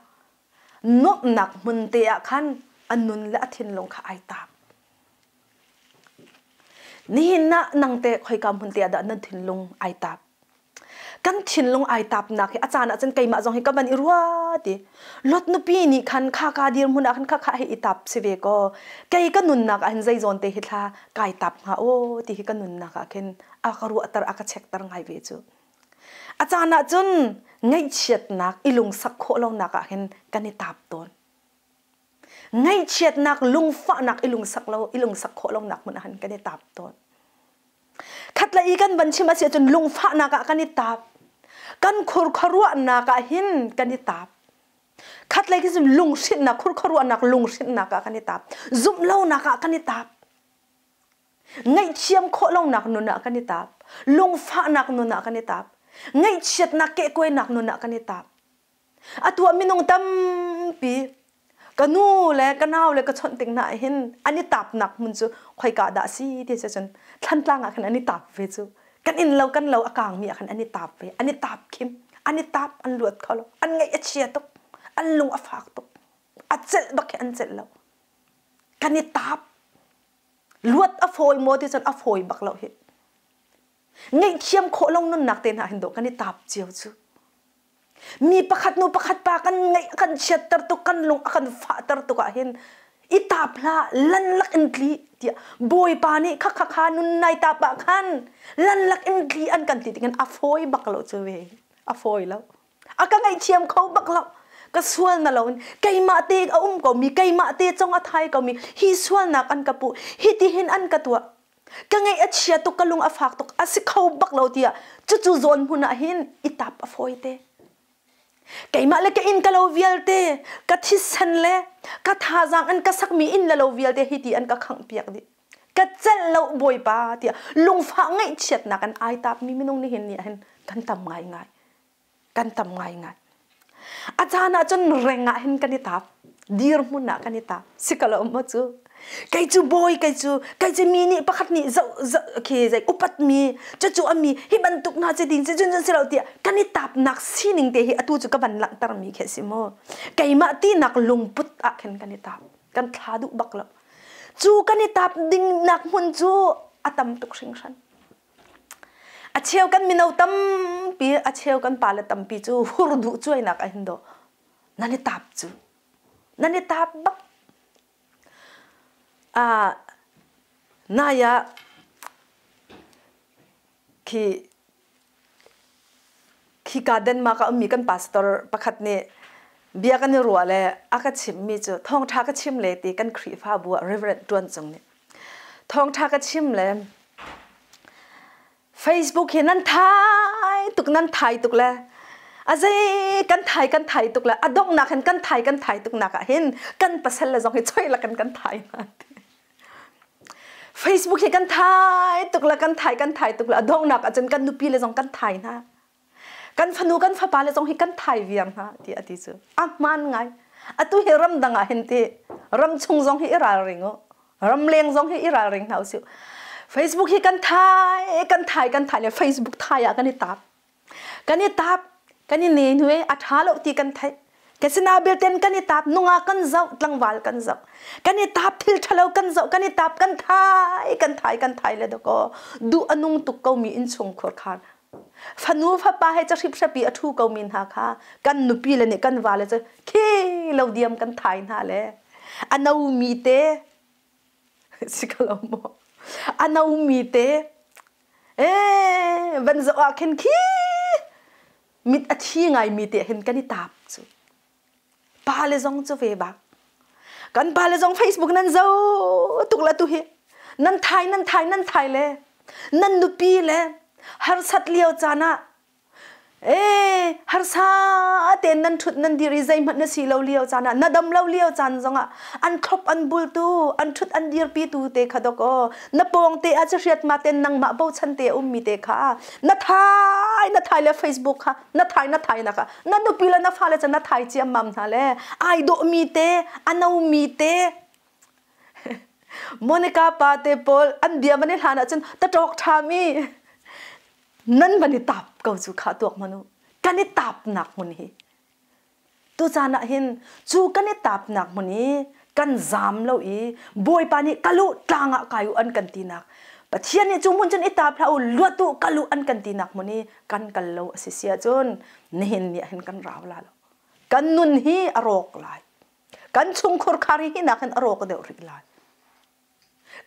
nuamhnak hmun te ah khan a nun le a thinlung kha ai tap. Nihin ah nang te khoika hmun te ah dah nan thinlung ai tap? Kan thinlung ai tapnak hi a caan ah cun keimah zong hi ka van i ruat i Lot nupi nih khan kha ka dirhmun ah khan kha kha hi i tap si ve kaw kei ka nunnak ah hin zei zawn te hi thla kai tap hnga aw ti hi ka nunnak ah khin a ka ruahter a ka chekter ngai ve cu. A caan ah cun ngaihchiatnak i lungsak khawh lonak ah hin kan i tap tawn. Ngaihchiatnak, lungfahnak i lungsak lo, i lungsak khawh lonak hmun ah khan kan i tap tawn. Khatlei i kan van chim a si ahcun lungfahnak ah kan i tap. Kan khurkhuaruahnak ah hin kan i tap. Khatlei khi cun lunghrinhnak, khurkhuaruahnak, lunghrinhnak ah kan i tap. Zumh lonak ah kan i tap. Ngaihthiam khawh lonak nun ah kan i tap. Lungfahnak nun ah kan i tap. Ngaihchiatnak kehkuainak nun ah kan i tap. Atu ah minung tampi ka nu le ka nau le ka chawnh tik hna ah hin an i tapnak hmun cu khoika dah a si ti si cun Thlantlang ah khan an i tap ve cu. Kan inn lo kan lo a kangmi ah khan an i tap ve. An i tap khim. An i tap an luat kho lo. An ngaih a chia tuk. An lung a fak tuk. A celh bak hi an celh lo. Kan i tap. Luat a fawi maw ti cun a fawi bak lo hi. Ngaihthiam khawh lo nunnak te hna hin dawh kan i tap cio cu. Mi pakhat nu pakhat pa kan ngaih kan chiatter tuk kan lung a kan fahter tuk ah hin i tap hlah lan lak in tli tiah Bawipa nih kha kha kha nun nai tap ah khan lan lak in tli an kan ti tingin a fawi bak lo cu ve a fawi lo a ka ngaihthiam kho bak lo ka sual na lo in keimah te a um ko mi keimah te cong a thai ko mi hi sualnak an ka puh hi ti hin an ka tuah ka ngaih a chia tuk ka lung a fak tuk a si kho bak lo tiah cucu zawn hmun ah hin i tap a fawi te keimah le ka inn ka lo vialte ka thisen le ka thazaang an ka sakmi inn le lo vialte hi ti an ka khangh piak dih ka celh lo bawipa tiah lungfah ngaihchiatnak an ai tap mi minung nihin ni ah hin kan tam ngaingai kan tam ngaingai. A caan ah cun reng ah hin kan i tap. Dirhmun ah kan i tap. Si ka lo maw cu? Kei cu bawi kei cu kei cu mi nih pakhat nih zoh zoh khi zei upat mi cucu a mi hi bantuk hna ci ding ci cun cun si lo tiah kan i tapnak sining te hi atu cu ka van langhter mi khi si mu keimah tinak lungput ah khin kan i tap kan thla duh bak lo cu kan i tap ding nak hmun cu a tam tuk hringhran A cheu kan mino tampi, a cheu kan pale tampi cu hur duh cuainak ah hin dawh nan i tap cu. Nan i tap bak. Ah, nai ah khi khika Denmark ah ummi kan pastor pakhat nih bia kan i ruah le a ka chimmi cu thawngṭha ka chim le ti kan Khrihfabu ah Reverend Ṭuan Cung nih Thawngṭha ka chim le Facebook hi nan thai tuk nan thai tuk le a zei kan thai kan thai tuk le a donghnak hin kan thai kan thai tuk nak ah hin kan pasal le zong hi choi lakin kan thai hna. Facebook hi kan thai tuk le kan thai kan thai tuk le a donghnak ahcun kan nupi le zong kan thai hna. Kan fanu kan fapa le zong hi kan thai viar hna ti a ti cu. A hmaan ngai. Atu hi ramdang ah hin ti ram chung zong hi i ralring u. Ramleng zong hi i ralring hna usih. Facebook hi kan thai kan thai kan thai le Facebook thai ah kan i tap. Kan i tap kan i ne hnu a ṭha lo ti kan theih. Ka sinah belten kan i tap nunga kan zoh tlangval kan zoh. Kan i tap thil ṭhalo kan zoh kan i tap kan thai kan thai kan thai le dakaw duh a nung tuk ko mi innchungkhur khar Fanu fapa he cahrip hrapi a ṭhu komi hna kha kan nupi le nih kan vale cu khi lo diam kan thai hna le a nomi te si ko lo maw a nomi te ee van zoh ah khin khi mit a thi ngaimi te hin kan i tap cu pale zong cu ve bak kan pale zong Facebook nan zo tuk la tu hi nan thai nan thai nan thai le nan nupi le harsat lio caan ah ee harsa tein nan thut nan dir i zeihmanh na si lo lio caan ah na dam lo lio caan zongah an thlop an bultu an thut an dirpi tu te kha dok aw na pawng te ah hriat ma ten nangmah bochan te ummi te kha na thai na thai le Facebook kha na thai na thai nak ah na nupi le na fale cu na thai ciammam hna le ai dawhmi te a nomi te Monica pa te pawl an bia van i hlan ahcun taṭawk ṭhami nan van i tap ko cu kha tuak hmanh u kan i tapnak hmun hi Tucaan ah hin cu kan i tapnak hmun i kan zaam lo i Bawipa nih kal u tlang ah kai u an kan tinak Pathian nih cu hmun cun i tap hlah u luat u kal u an kan tinak hmun i kan kal lo a si si ahcun nihin ni ah hin kan rau la lo kan nun hi a rawk lai kan chungkhur khar hi hinak hin a rawk deuh rih lai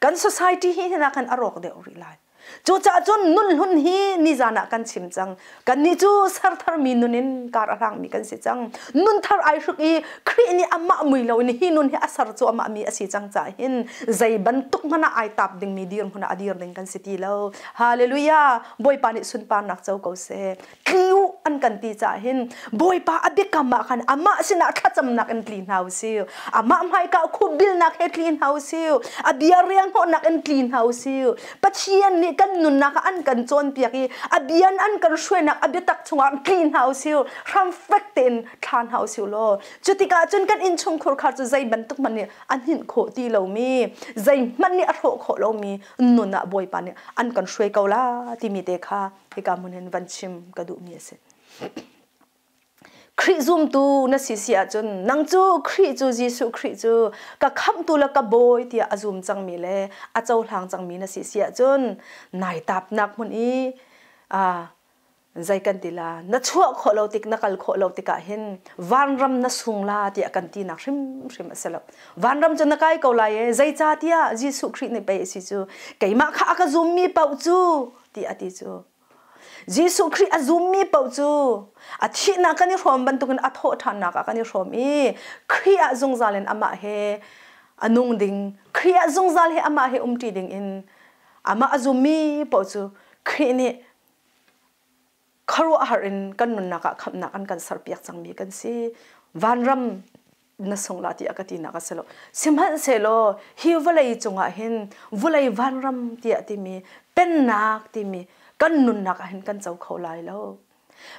kan society hi hinak hin a rawk deuh rih lai. Cucaah cun nun hlun hi nizan ah kan chim cang. Kannih cu sertharmi nun in kar a hlangmi kan si cang. Nun thar ai hruk i Khrih nih amah mui loin hi nun hi a ser cuahmah mi a si cang caah hin zei bantuk hmanh ah ai tap dingmi dirhmun ah a dir ding kan si ti lo. Hallelujah! Bawipa nih sunparnak co ko seh. Tli u an kan ti caah hin Bawipa a biakam ah khan amah sinah thlacamnak in tli hna u sih. Amah hmaika khupbilnak he tli hna u sih. A bia rianghnawhnak in tli hna u sih. Pathian nih kan nunnak ah an kan cawnpiak i a bia in an kan hruainak a biatak chungah tli hna u sih. Hram fek tein thla hna u sih law cutikah cun kan innchungkhur khar cu zei bantuk hmanh nih a hninh khawh ti lomi zeihmanh nih a hrawh khawh lomi nun ah Bawipa nih an kan hruai ko la timi te kha hika hmun hin van chim ka duhmi a si. Khrih zumtu na si si ahcun nang cu Khrih cu Jesuh Khrih cu ka khamhtu le ka bawi tiah a zum cangmi le a cohlang cangmi na si si ahcun nai tapnak hmun i zei kan ti la na chuah khawh lo tik na kal khawh lo tikah hin vanram na sung la tiah kan tinak hrimhrim a si lo vanram cu na kai ko lai e zeicahtiah Jesuh Khrih nih pei a si cu keimah kha a ka zummi paoh cu ti a ti cu Jesuh Khrih a zummi paoh cu a thihnak kan i hrawm bantukin a thawh ṭhannak ah kan i hrawm i Khrih ah zungzal in amah he a nung ding Khrih ah zungzal he amah he umṭi ding in amah a zummi paoh cu Khrih nih khuaruahhar in kan nunnak ah khamhnak an kan serpiak cangmi kan si. Vanram na sung la tiah ka tinak a si lo. Sihmanhsehlaw hi vawlei cungah hin vawlei vanram tiah timi pennak timi kan nunnak ah hin kan co kho lai lo.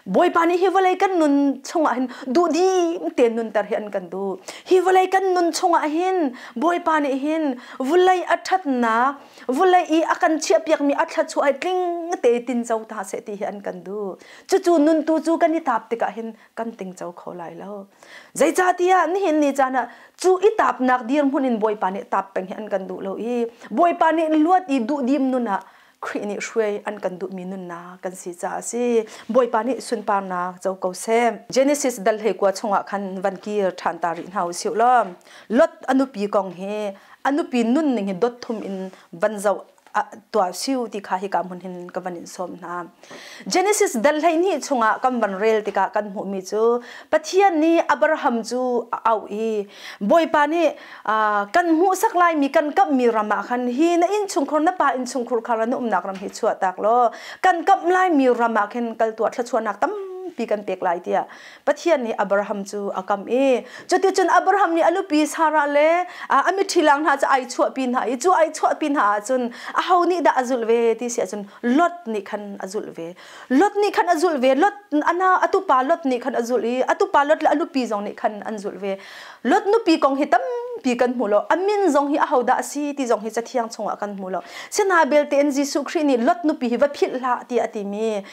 Bawipa nih hi vawlei kan nun chungah hin duhdim tein nunter hi an kan duh. Hi vawlei kan nun chungah hin Bawipa nih hin vawlei a ṭhatnak Vawlei i a kan chiahpiakmi a thluachuah hi tling te tinco hna seh ti hi an kan duh. Cucu nuntu cu kan i taap tikah hin kan tingco kho lai lo. Zeicahtiah nihin ni caan ah cu i taapnak dirhmun in Bawipa nih taap peng hi an kan duh lo i Bawipa nih luat i duhdim nun ah Khrih nih hruai an kan duhmi nunnak kan si caah a si. Bawipa nih sunparnak co ko seh. Genesis dal 11 chungah khan van kir ṭhan ta rih hna u sih law Lot a nupi kong hi a nupi nunning hi dot thum in van zoh tuah siu ti kha hika hmun hin ka van in sawm hna. Genesis dal 12 chungah kan van rel tikah kan hmuhmi cu Pathian nih Abraham cu a auh i Bawipa nih kan hmuhsak laimi kan kamhmi ram ah khan hi na innchungkhur na pa innchungkhur khar na umnak ram hi chuahtak law kan kamh laimi ram ah khin kal tuah thluachuahnak tampi kan pek lai tiah Pathian nih Abraham cu a kam i cuticun Abraham nih a nupi Sarah le a mitṭhi lang hna cu ai chuahpi hna i cu ai chuahpi hna ahcun aho nih dah a zulh ve ti si ahcun Lot nih khan a zulh ve. Lot nih khan a zulh ve. Lot ana a tupa Lot nih khan a zulh i a tupa Lot le a nupi zong nih khan an zulh ve. Lot nupi kong hi tampi kan hmu lo. A min zong hi ahodah a si ti zong hi cathiang chungah kan hmu lo. Sina belte in Jesuh Khrih nih Lot nupi hi va philh hlah tiah a timi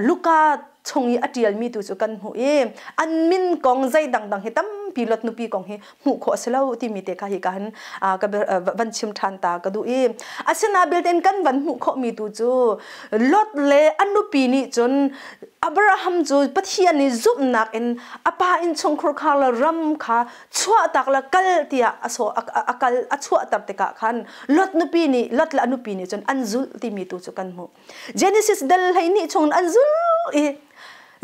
Luka chung i a ṭialmi tu cu kan hmuh i an min kong zei dangdang hi tampi lot nupi kong hi hmuh khawh a si lo timi te kha hi ka han ka van chim ṭhan ta ka duh i asina belte kan van hmuh khawhmi tu cu Lot le a nupi nih cun Abraham cu Pathian nih zumhnak in a pa innchungkhur khar le ram kha chuahtak le kal tiah a so a kal a chuahter tikah khan Lot nupi nih Lot le a nupi nih cun an zulh timi tu cu kan hmuh Genesis dal 12 chung an zul i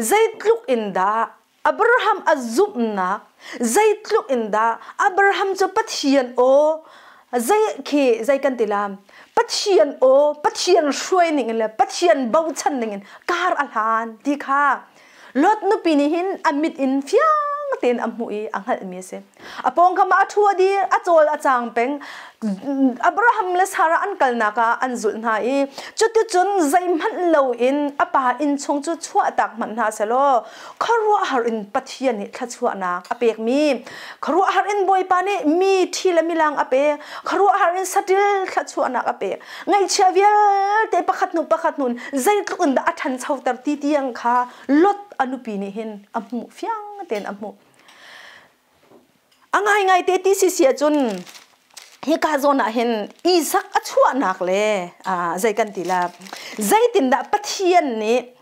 zeitluk in dah Abraham a zumhnak zeitluk in dah Abraham cu Pathian aw zei khi zei kan ti lam Pathian aw Pathian hruai ning in le Pathian bochan ning in kar a hlan ti kha Lot nupi nih hin a mit in fiang tein a hmuh i a hngalhmi a si. A pawngkam ah a ṭhu a dir, a cawl a caang peng. Abraham le Sarah an kalnak ah an zulh hna i cuticun zeihmanh loin a pa innchung cu chuahtak hmanh hna selaw khuaruahhar in Pathian nih thluachuahnak a pekmi khuaruahhar in Bawipa nih mi ṭhi le milang a pek khuaruahhar in saṭil thluachuahnak a pek ngaihchia vialte pakhat hnu pakhat hnu zeitluk in dah a ṭhanchoter ti tiang kha Lot a nupi nih hin a hmuh fiang tein a hmuh. A ngaingai te ti si si ahcun hika zawn ah hin Isak a chuahnak le zei kan ti la zeitindah Pathian nih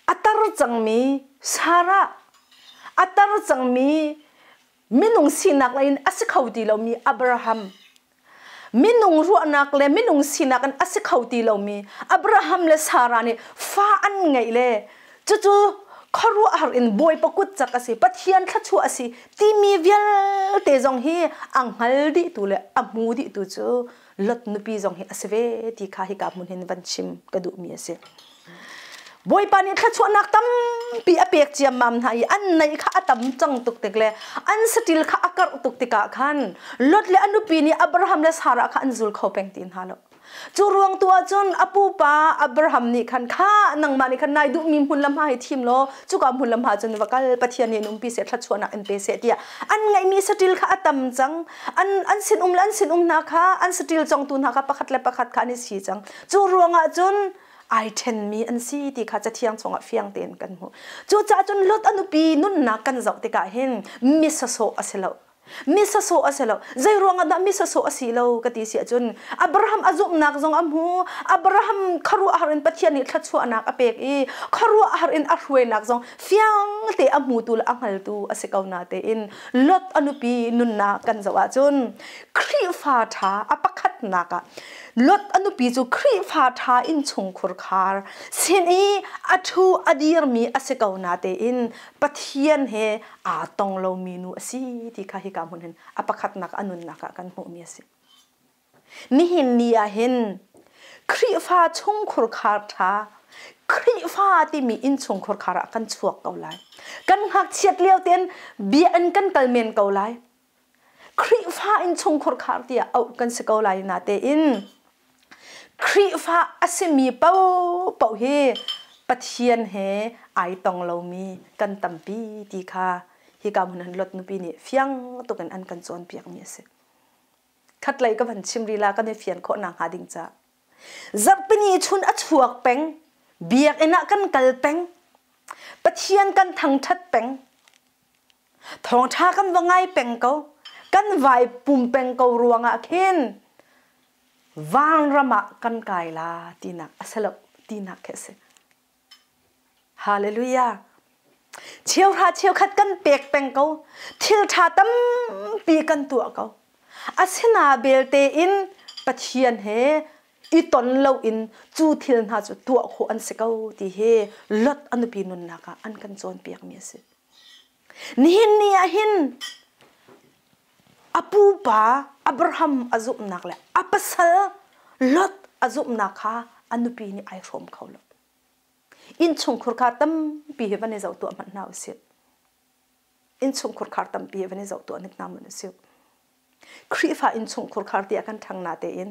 a tar cangmi Sarah a tar cangmi minung sinak in a si kho ti lomi Abraham. Minung ruahnak le minung sinak in a si kho ti lomi Abraham le Sarah nih fa an ngeih le cucu khuaruahhar in Bawipa kut cak a si, Pathian thluachuah a si timi vialte zong hi a hngal dihtu le a hmu dihtu cu Lot nupi zong hi a si ve ti kha hika hmun hin van chim ka duhmi a si. Bawipa nih thluachuahnak tampi a pek ciammam hna i an neih kha a tam cang tuk tik le an saṭil kha a karh tuk tikah khan Lot le a nupi nih Abraham le Sarah kha an zul kho peng ti hna lo. Cu ruang tu ah cun a pupa Abraham nih khan kha nangmah nih khan nai duhmi hmun le hma hi thim law cuka hmun le hma cun va kal Pathian nih in umpi seh thluachuahnak in pe seh tiah an ngeihmi saṭil kha a tam cang an an sinum le an sinum hna kha an saṭil congtu hna kha pakhat le pakhat kha an i si cang. Cu ruangah cun ai ṭhenmi an si ti kha Cathiang chungah fiang tein kan hmuh. Cucaah cun Lot a nupi nunnak kan zoh tikah hin mi sawsawh a si lo. Mi sawsawh a si lo. Zei ruangah dah mi sawsawh a si lo ka ti si ahcun Abraham a zumhnak zong a hmu. Abraham khuaruahhar in Pathian nih thluachuahnak a pek i khuaruahhar in a hruainak zong fiang te a hmutu le a hngaltu a si ko na tein Lot a nupi nunnak kan zoh ahcun Khrihfa ṭha a pakhatnak ah Lot a nupi cu Khrihfa ṭha innchungkhur khar sin i a ṭhu a dirmi a si ko natein Pathian he aa tong lomi nu a si ti kha hika hmun hin a pakhatnak a nunnak ah kan hmuhmi a si. Nihin ni ah hin Khrihfa chungkhur khar ṭha Khrihfa timi innchungkhur khar ah kan chuak ko lai. Kan ngakchiat lio tein bia in kan kal men ko lai. Khrihfa innchungkhur khar tiah auh kan si ko lai natein Khrihfa a simi paohpaoh hi Pathian he ai tong lomi kan tampi ti kha hika hmun han Lot nupi nih fiang tukin an kan cawnpiakmi a si. Khatlei ka van chim rila kan i fian khawh nakhnga ding ca. Zarhpini chun a chuak peng, biakinn ah kan kal peng, Pathian kan thangṭhat peng, Thawngṭha kan va ngai peng ko. Kan vai pum peng ko ruangah khin vanram ah kan kai la tinak a si lo tinak khi a si. Hallelujah. Cheuhra cheukhat kan pek peng ko. Thil ṭha tampi kan tuah ko. Asina belte in Pathian he i ton loin cu thil hna cu tuah khawh an si ko ti hi Lot a nupi nunnak ah an kan cawnpiakmi a si. Nihin ni ah hin a pupa Abraham a zumhnak le a pasal Lot a zumhnak kha a nupi nih ai hrawm kho lo. Innchungkhur kha tampi hi van i zoh tuah hmanh hna usih. Innchungkhur khar tampi hi van i zoh tuah hnik hna hmanh usih. Khrihfa innchungkhur khar tiah kan ṭhang na tein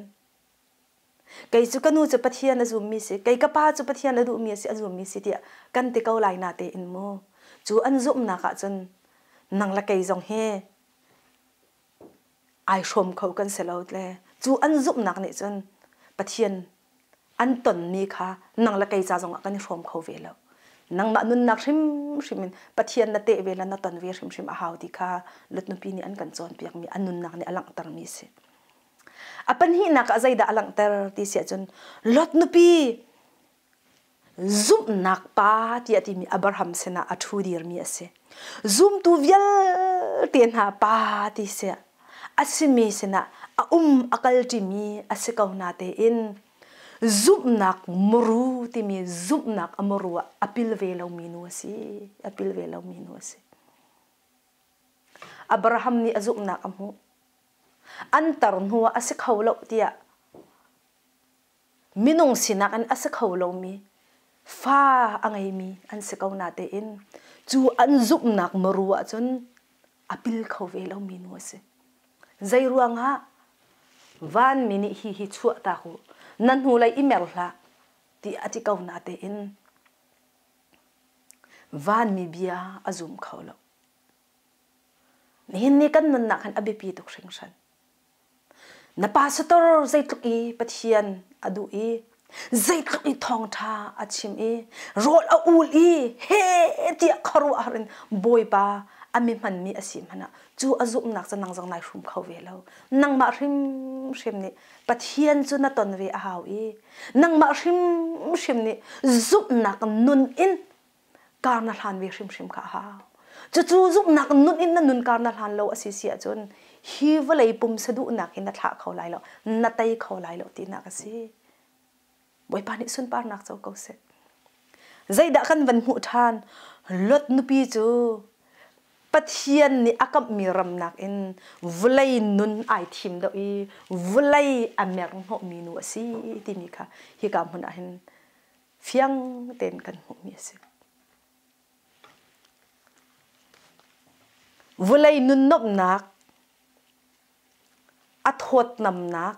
Kei cu ka nu cu Pathian a zummi si, kei ka pa cu Pathian a duhmi a si, a zummi si tiah kan ti ko lai natein mu. Cu an zumhnak ah cun nang le kei zong hi ai hrawm kho kan si lo le cu an zumhnak nih cun Pathian an tonmi kha nang le kei ca zongah kan i hrawm kho ve lo. Nangmah nunnak hrimhrim in Pathian na teh ve le na ton ve hrimhrim a hau ti kha Lot nupi nih an kan cawnpiakmi an nunnak nih a langhtermi a si. A pahnihnak ah zeidah a langhter ti si ahcun Lot nupi zumhnak pa tiah timi Abraham sinah a ṭhu dirmi a si. Zumtu vialte hna pa ti si a simi sinah a um a kal ṭimi a si ko na tein zumhnak muru timi zumhnak a muru ah a pil ve lomi nu a si. A pil ve lomi nu a si. Abraham nih a zumhnak a hmuh. An tar hnuah a si kho lo tiah minung sinak in a si kho lomi fa a ngeimi an si ko natein cu an zumhnak muru ahcun a pil kho ve lomi nu a si. Zei ruangah vanmi nih hi hi chuahtak u na hnulei i mer hlah ti a ti ko natein vanmi bia a zum kho lo. Nihin ni kan nunnak hin a biapi tuk hringhran. Na pastor zeitluk i Pathian a duh i zeitluk i thawngṭha a chim i rawl a ul i he tiah khuaruahhar in Bawipa a mi hmanmi a si hmanh ah cu a zumhnak cu nang zong nai hrum kho ve lo. Nangmah hrimhrim nih Pathian cu na ton ve a hau i nangmah hrimhrim nih zumhnak nun in kar na hlan ve hrimhrim kha a hau. Cucu zumhnak nun in na nun kar na hlan lo a si si ahcun hi vawlei pumsa duhnak hi na thlah kho lai lo, na tei kho lai lo tinak a si. Bawipa nih sunparnak co ko seh. Zeidah kan van hmuh ṭhan? Lot nupi cu Pathian nih a kamhmi ram nakin vawlei nun ai thim deuh i vawlei a mer hnawhmi nu a si timi kha hika hmun ah hin fiang tein kan hmuhmi a si. Vawlei nun nuamhnak, a thawtnamnak,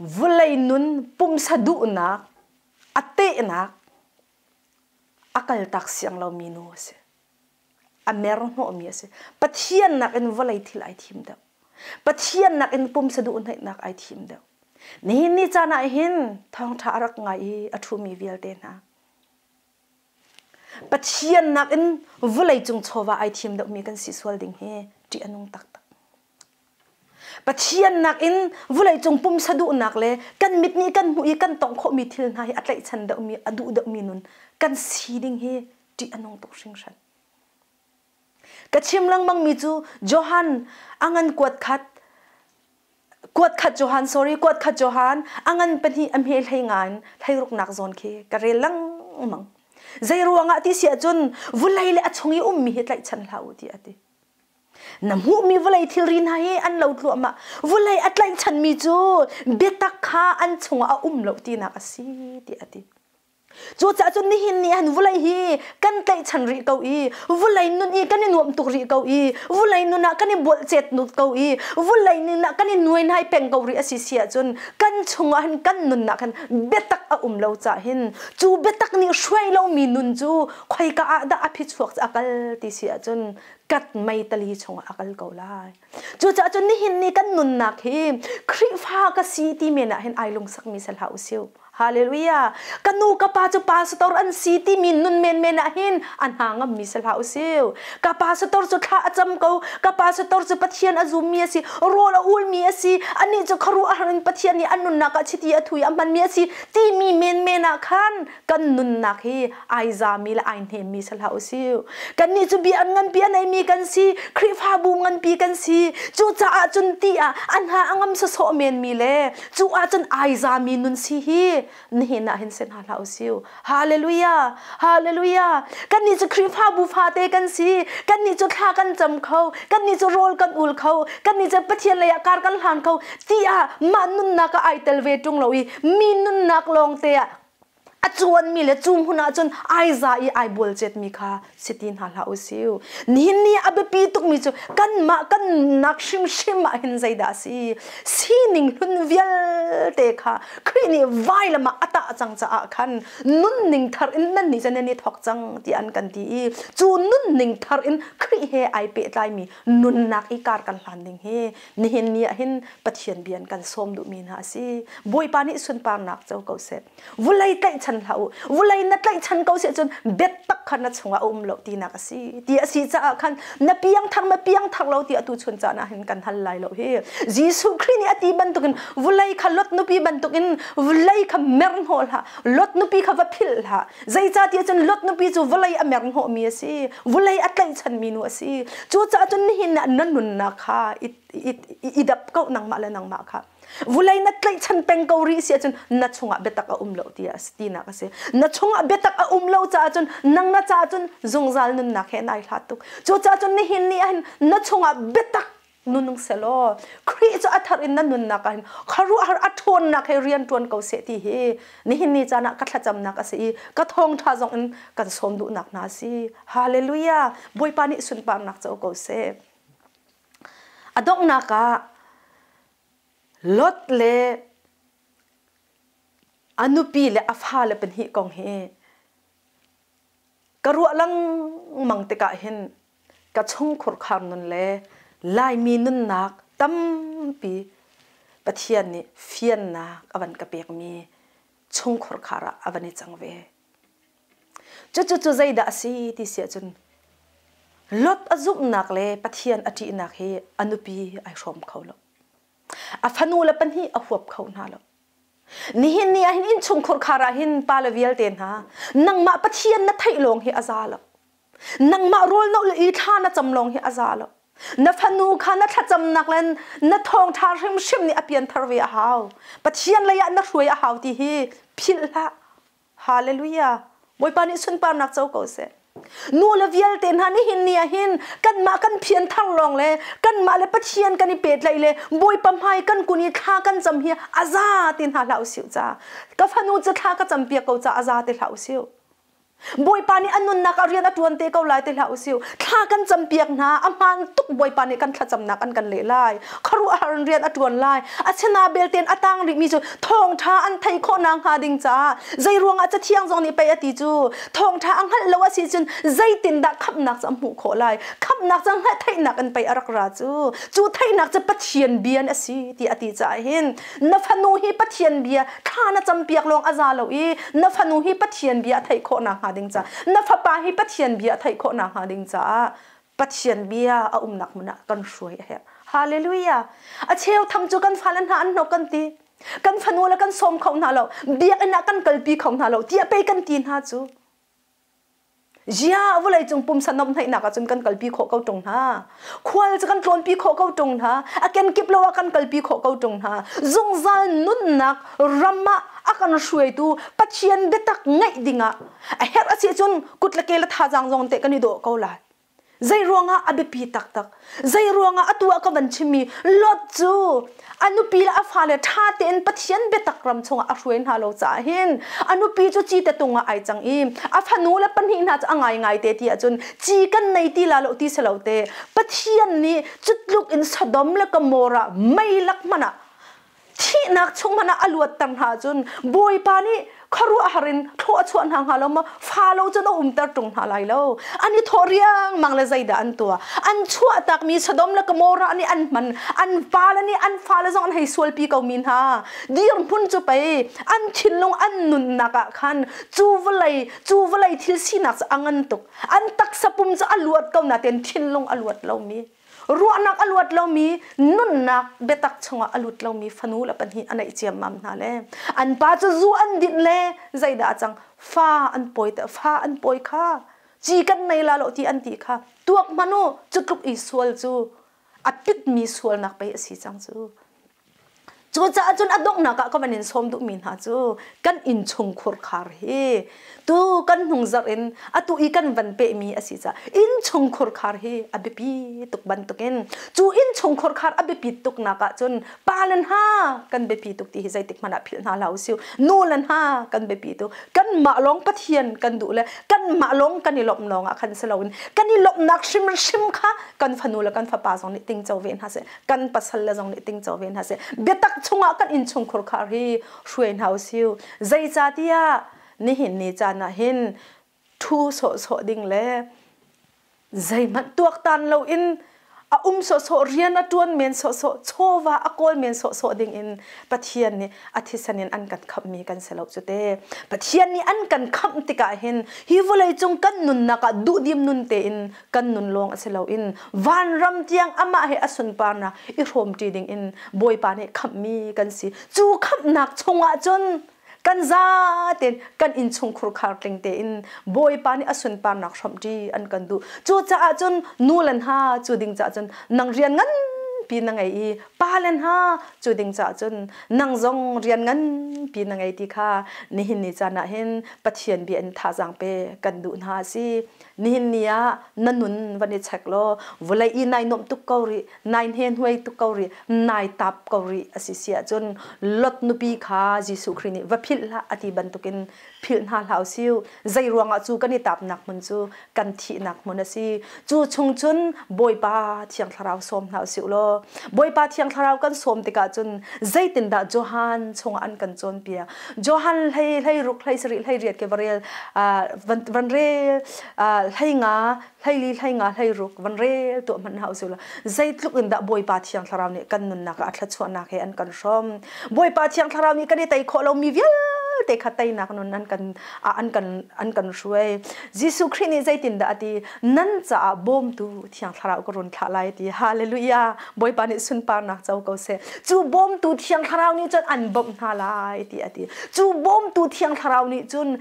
vawlei nun pumsa duhnak, a tehnak a kaltak siang lomi nu a si. A mer hnawhmi a si. Pathian nakin vawlei thil ai thim deuh. Pathian nakin pumsa duhnaihnak ai thim deuh. Nihin ni caan ah hin thawngṭha a rak ngai i a ṭhumi vialte hna. Pathian nakin vawlei cung chawva ai thim deuhmi kan si sual ding hi ṭih a nung taktak. Pathian nakin vawleicung pumsa duhnak le kan mit nih kan hmuh i kan tongh khawhmi thil hna hi a tlaihchan deuhmi, a duh deuhmi nun kan si ding hi ṭih a nung tuk hringhran. Ka chim lengmangmi cu Johan a ngan kuat khat kuat khat Johan sorry kuat khat Johan a ngan pahnih a hme hlei nga in hleiruknak zawn khi ka rel lengmang. Zei ruangah ti si ahcun vulei le a chung i ummi hi tlaihchan hlah u ti a ti. Na hmuhmi vawlei thilri hna hi an lo tluahmah. Vawlei a tlaihchanmi cu biatak kha an chungah a um lo tinak a si tiah a ti. Cucaah cun nihin ni han vawlei hi kan tlaihchan rih ko i vawlei nun i kan i nuam tuk rih ko i vawlei nun ah kan i bualcet nut ko i vawlei nun ah kan i nuainai peng ko rih a si si ahcun kan chungah hin kan nunnak hin biatak a um lo cah hin cu biatak nih hruai lomi nun cu khoika ah dah a phichuak a kal ti si ahcun kat meitali chungah a kal ko lai. Cucaah cun nihin ni kan nunnak hi Khrihfa ka si ti men ah hin ai lungsakmi si hlah usih. Hallelujah. Ka nu ka pa cu pastor an si timi nun menmen ah hin a hna ngammi si hlah usih. Ka pastor cu thla a cam ko. Ka pastor cu Pathian a zummi a si. Rawl a ulmi a si. Anih cu khuaruahhar in Pathian nih an nunnak ah chiti a thui a hmanmi a si timi menmen ah khan kan nunnak hi ai zami le ai hnemmi si hlah usih. Kannih cu bia nganpi a neimi kan si, Khrihfabu nganpi kan si. Cucaah cun ti ah a hna a ngam sawsawh menmi le cu ahcun ai zami nun si hi nihin ah hin si hna hlah usih. Hallelujah! Hallelujah! Kannih cu Khrihfabu fate kan si. Kannih cu thla kan cam kho. Kannih cu rawl kan ul kho. Kannih cu Pathian lei ah kar kan hlan kho. Ti ah mah nunnak ah ai tel ve ṭung lo i mi nunnak lawng te ah a cuanmi le cu hmun ah cun ai za i ai bualcetmi kha si ti hna hlah usih. Nihin ni a biapi tukmi cu kanmah kan nak hrimhrim ah hin zeidah a si? Sining hlun vialte kha Khrih nih vailam ah a tah cang caah khan nunning thar in nan nih cun nan i thawk cang tiah an kan ti i cu nunning thar in Khrih he ai pehtlaimi nunnak i kar kan hlan ding hi nihin ni ah hin Pathian bia an kan sawm duhmi hna a si. Bawipa nih sunparnak co ko seh. Vulei tlaihchan hlah u. Vulei na tlaihchan ko si cun biatak kha na chungah a um lo tinak a si. Ti a si caah khan na piangthar na piangthar lo ti atu chun caan ah hin kan hal lai lo hi. Jesuh Khrih nih a ti bantukin vulei kha Lot nupi bantukin vulei kha mer hnawh hlah. Lot nupi kha va philh hlah. Zeicahtiah cun Lot nupi cu vawlei a mer hnawhmi a si. Vulei a tlaihchanmi nu a si. Cucaah cun nihin ah na nunnak kha i, i, i dap ko nangmah le nangmah kha. Vulei na tlaihchan peng ko rih si ahcun na chungah biatak a um lo ti tinak a si. Na chungah biatak a um lo caah cun nang na caah cun zungzal nunnak he nai hlat tuk. Cucaah cun nihin ni ahhin na chungah biatak nunung selaw Khrih cu a thar in na nunnak ah hin khuaruahhar a ṭhawnnak he rian ṭuan ko seh ti hi nihin ni caan ah ka thlacamnak a si i ka thawngṭha zong in kan sawm duhnak hna a si. Hallelujah! Bawipa nih sunparnak co ko seh. A donghnak ah Lot le a nupi le a fale pahnih kong hi ka ruah lengmang tikah hin ka chungkhur khar nun le Laimi nunnak tampi Pathian nih fiannak a van ka pekmi chungkhur khar ah a van i cang ve. Cucu cu zeidah a si ti si ahcun Lot a zumhnak le Pathian a ṭihnak hi a nupi ai hrawm kho lo. A fanu le pahnih a huap kho hna lo. Nihin ni ah hin innchungkhur khar ah hin pale vialte hna nangmah Pathian na theih lawng hi a za lo. Nangmah rawl no le i thla na cam lawng hi a za lo. Na fanu kha na thlacamnak le na thawngṭha hrimhrim nih a pianthar ve a hau. Pathian lei ah na hruai a hau ti hi philh hlah. Hallelujah. Bawipa nih sunparnak co ko seh. Nu le vialte hna nihin ni ah hin kanmah kan pianthar lawng le kanmah le Pathian kan i pehtlaih le Bawipa hmai kan kun i thla kan cam hi a za ti hna hlah usih ca. Ka fanu cu thla ka campiak ko ca a za ti hlah usih. Bawipa nih a nunnak ah rian a ṭuan te ko lai ti hlah usih. Thla kan campiak hna, a hmaan tuk Bawipa nih kan thlacamnak an kan leh lai. Khuaruahhar in rian a ṭuan lai. Asina belte a tang rihmi cu thawngṭha an theih khawh nakhnga ding caah zei ruangah Cathiang zong nih pei a ti cu thawngṭha a hngalh lo a si cun zeitindah khamhnak cu a hmuh khawh lai. Khamhnak cu hngalh theihnak in pei a rak ra cu. Cu theihnak cu Pathian bia a si ti a ti caah hin na fanu hi Pathian bia thla na campiak lawng a za lo i na fanu hi Pathian bia a theih khawh nakhnga ding caah na fapa hi Pathian bia a theih khawh nakhnga ding caah Pathian bia a umnak hmun ah kan hruai a herh. Hallelujah. A cheu tham cu kan fale hna an hnok kan ti. Kan fanu le kan sawm kho hna lo. Biakinn ah kan kalpi kho hna lo. Tiah pei kan ti hna cu. Zia vawleicung pumsa nomhnaihnak ahcun kan kalpi khawh ko ṭung hna. Khual cu kan tlawnpi khawh ko ṭung hna. A kenkip lo ah kan kalpi khawh ko ṭung hna. Zungzal nunnak ram ah a kan hruaitu Pathian biatak ngeih dingah a herh a si cun kut le ke le thazaang zong te kan i dawh ko lai. Zei ruangah a biapi taktak? Zei ruangah atu ah ka van chimmi Lot cu a nupi le a fale ṭha tein Pathian biatak ram chungah a hruai hna lo caah hin a nupi cu cite tung ah ai cang i a fanu le pahnih hna cu a ngaingai te ti ahcun ci kan nei ti la lo ti si lo te Pathian nih cutluk in Sodom le Gomorrah mei lak hmanh ah thihnak chung hmanh ah a luatter hna ahcun Bawipa nih khuaruahhar in thlawh a chuah hna hnga lo maw fa lo cun a umter ṭung hna lai lo an i thawh riangmang le zeidah an tuah an chuahtakmi Sodom le Gomorrah nih an hman an pale nih an fale zong an hei sualpi ko mi hna dirhmun cu pei an thinlung an nunnak ah khan cu vawlei cu vawlei thil sinak cu a ngan tuk an taksa pum cu a luat ko nain thinlung a luat lomi Ruahnak a luat lomi, nunnak biatak chungah a lut lomi fanu le pahnih a neih ciammam hna le an pa cu zu an dinh le zeidah a cang fa an pawi te fa an pawi kha ci kan nei la lo ti an ti kha tuak hmanh u cu tluk i sual cu a pitmi sualnak pei a si cang cu. Cucaah cun a donghnak ah ka van in sawm duhmi hna cu kan innchungkhur khar hi tu kan hnungzarh in atu i kan van pehmi a si caah innchungkhur khar hi a biapi tuk bantukin cu innchungkhur khar a biapit tuknak ah cun pa le hna kan biapi tuk ti hi zeitik hmanh ah philh hna hlah usih nu le hna kan biapi tuk kanmah lawng Pathian kan duh le kanmah lawng kan i lawmh lawng ah khan si loin kan i lawmhnak hrimhrim kha kan fanu le kan fapa zong nih tingco ve hna seh kan pasal le zong nih tingco ve hna seh biatak chungah kan innchungkhur khar hi hruai hna usih zeicatiah nihin ni caan ah hin thu sawhsawh ding le zeihmanh tuaktan loin a um sawhsawh rian a ṭuan men sawhsawh chawva a kawl men sawhsawh ding in Pathian nih a thisen in an kan khamhmi kan si lo cu te Pathian nih an kan khamh tikah hin hi vawlei cung kan nunnak ah duhdim nun tein kan nun lawng a si loin vanram tiang amah he a sunparnak i hrawmṭi dingin Bawipa nih khamhmi kan si. Cu khamhnak chungah cun kan zatein kan innchungkhur khar tling tein Bawipa nih a sunparnak hrawmṭi an kan duh. Cucaah cun nu le hna cu ding caah cun nang rian nganpi na ngei i pa le hna cu ding caah cun nang zong rian nganpi na ngei ti kha nihin ni caan ah hin Pathian bia in thazaang pe kan duh hna a si. Nihin ni ah na nun van i check law vawlei i nai nuamh tuk ko rih, nai hne tuk ko rih, nai tap ko rih a si si ahcun Lot nupi kha Jesuh Khrih nih va philh hlah a ti bantukin philh hna hlah usih. Zei ruangah cu kan i tapnak hmun cu kan thihnak hmun a si. Cu chung cun Bawipa Thiang Thlarau sawm hna usih law Bawipa Thiang Thlarau kan sawm tikah cun zeitindah Johan chungah an kan cawnpiak. Johan hlei hlei ruk hlei sarih hlei riat ke va rel van rel hlei nga hlei li hlei nga hlei ruk van rel tuah hmanh hau su la zeitluk in dah Bawipa Thiang Thlarau nih kan nunnak ah a thluachuahnak he an kan hrawm Bawipa Thiang Thlarau nih kan i tei khawh lomi vialte kha teinak nun an kan an kan an kan hruai Jesuh Khrih nih zeitindah a ti nan caah bawmtu Thiang Thlarau ka run thlah lai ti hallelujah Bawipa nih sunparnak co ko seh cu bawmtu Thiang Thlarau nih cun an bawmh hna lai ti a ti cu bawmtu Thiang Thlarau nih cun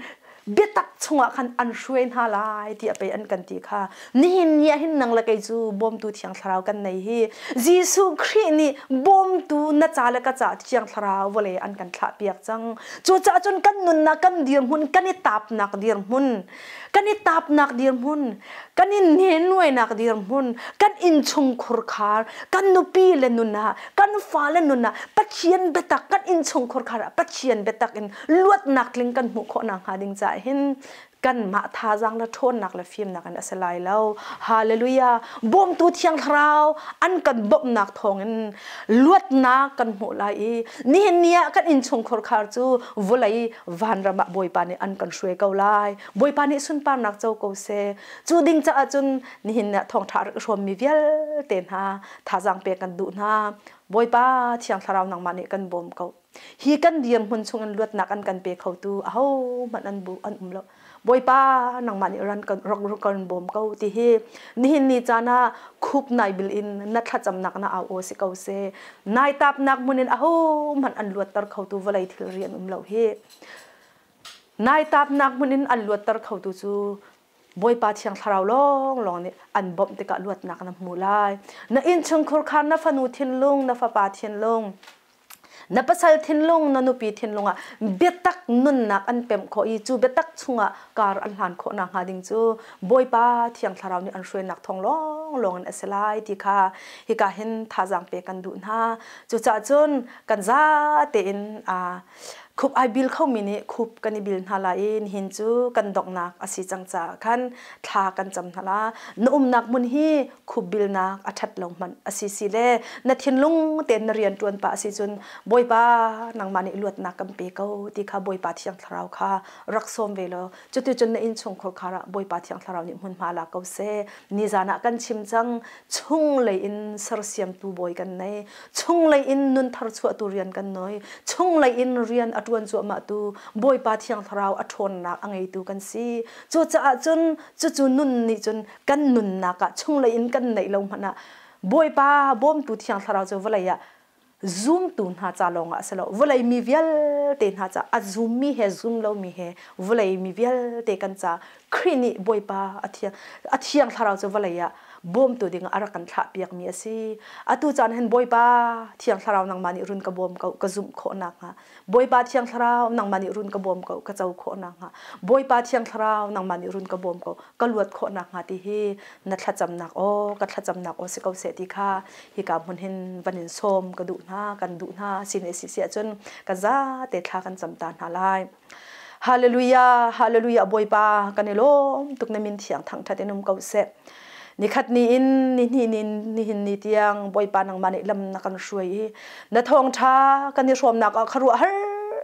Biatak chungah khan an hruai hna lai ti a pei an kan ti kha. Nihin ni ah hin nang le kei cu bawmtu Thiang Thlarau kan nei hi. Jesuh Khrih nih bawmtu na ca le ka ca Thiang Thlarau vawlei an kan thlah piak cang. Cucaah cun kan nunnak kan dirhmun kan i tapnak dirhmun kan i tapnak dirhmun kan i nenuainak dirhmun kan innchungkhur khar kan nupi le nun ah kan fale nun ah Pathian biatak kan innchungkhur khar ah Pathian biatak in luatnak tling kan hmuh khawh nakhnga ding caah hin kanmah thazaang le ṭhawnnak le fimnak in a si lai lo. Hallelujah! Bawmtu Thiang Thlarau an kan bawmhnak thawngin luatnak kan hmuh lai i nihin ni ah kan innchungkhur khar cu vawlei vanram ah Bawipa nih an kan hruai ko lai. Bawipa nih sunparnak co ko seh. Cu ding caah cun nihin ah thawngṭha rak i hrawmmi vialte hna thazaang pek kan duh hna. Bawipa Thiang Thlarau nangmah nih kan bawm ko. Hi kan dirhmun chungin luatnak an kan pe khotu ahohmanh an bu an um lo. Bawipa nangmah nih ran kan rak kan bawm ko ti hi nihin ni caan ah khup nai bil in na thlacamnak na au aw si ko seh. Nai tapnak hmun in ahohmanh an luatter khotu vawlei thilri an um lo hi. Nai tapnak hmun in an luatter khotu cu Bawipa Thiang Thlarau lawnglawng nih an bawmh tikah luatnak na hmu lai. Na innchungkhur kha na fanu thinlung, na fapa thinlung, na pasal thinlung, na nupi thinlung ah biatak nunnak an pemh khawh i cu biatak chungah kar an hlan khawh nakhnga ding cu Bawipa Thiang Thlarau nih an hruainak thawng lawnglawng in a si lai ti kha hika hin thazaang pek kan duh hna. Cucaah cun kan za tein Khup ai bil khomi nih khup kan i bil hna lai i nihin cu kan donghnak a si cang caah khan thla kan cam hna la. Na umnak hmun hi khup bilnak a ṭhat lo hmanh a si si le na thinlung tein na rian ṭuan pah a si cun Bawipa nangmah nih luatnak kan pe ko ti kha Bawipa Thiang Thlarau kha rak sawm ve law cuticun na innchungkhur khar ah Bawipa Thiang Thlarau nih hmunhma la ko seh. Nizan ah kan chim cang chunglei in sersiamtu bawi kan nei. Chunglei in nun thar chuahtu rian kan noi. Chunglei in rian a ṭuan cuahmahtu Bawipa Thiang Thlarau a ṭhawnnak a ngeitu kan si. Cucaah cun cucu nun nih cun kan nunnak ah chunglei in kan neih lo hmanh ah Bawipa bawmtu Thiang Thlarau cu vawlei ah zumtu hna ca lawngah a si lo. Vawlei mi vialte hna ca a zummi he zum lomi he vawlei mi vialte kan ca Khrih nih Bawipa a Thiang Thlarau cu vawlei ah bawmtu ding a rak kan thlahpiakmi a si. Atu caan hin Bawipa Thiang Thlarau nangmah nih run ka bawm ko ka zumh khawh nakhnga. Bawipa Thiang Thlarau nangmah nih run ka bawm ko ka co khawh nakhnga. Bawipa Thiang Thlarau nangmah nih run ka bawm ko ka luat khawh nakhnga ti hi na thlacamnak aw ka thlacamnak aw si ko seh ti kha hika hmun hin van in sawm ka duh hna kan duh hna sin si si ahcun kan zate thla kan cam ta hna lai. Hallelujah, hallelujah Bawipa kan i lawm tuk na min thiang thangthat in um ko seh. Nikhat ni in ni hnih ni nihin ni tiang Bawipa nangmah nih lam na kan hruai i na thawngtha kan i hrawmnak ah kharuah har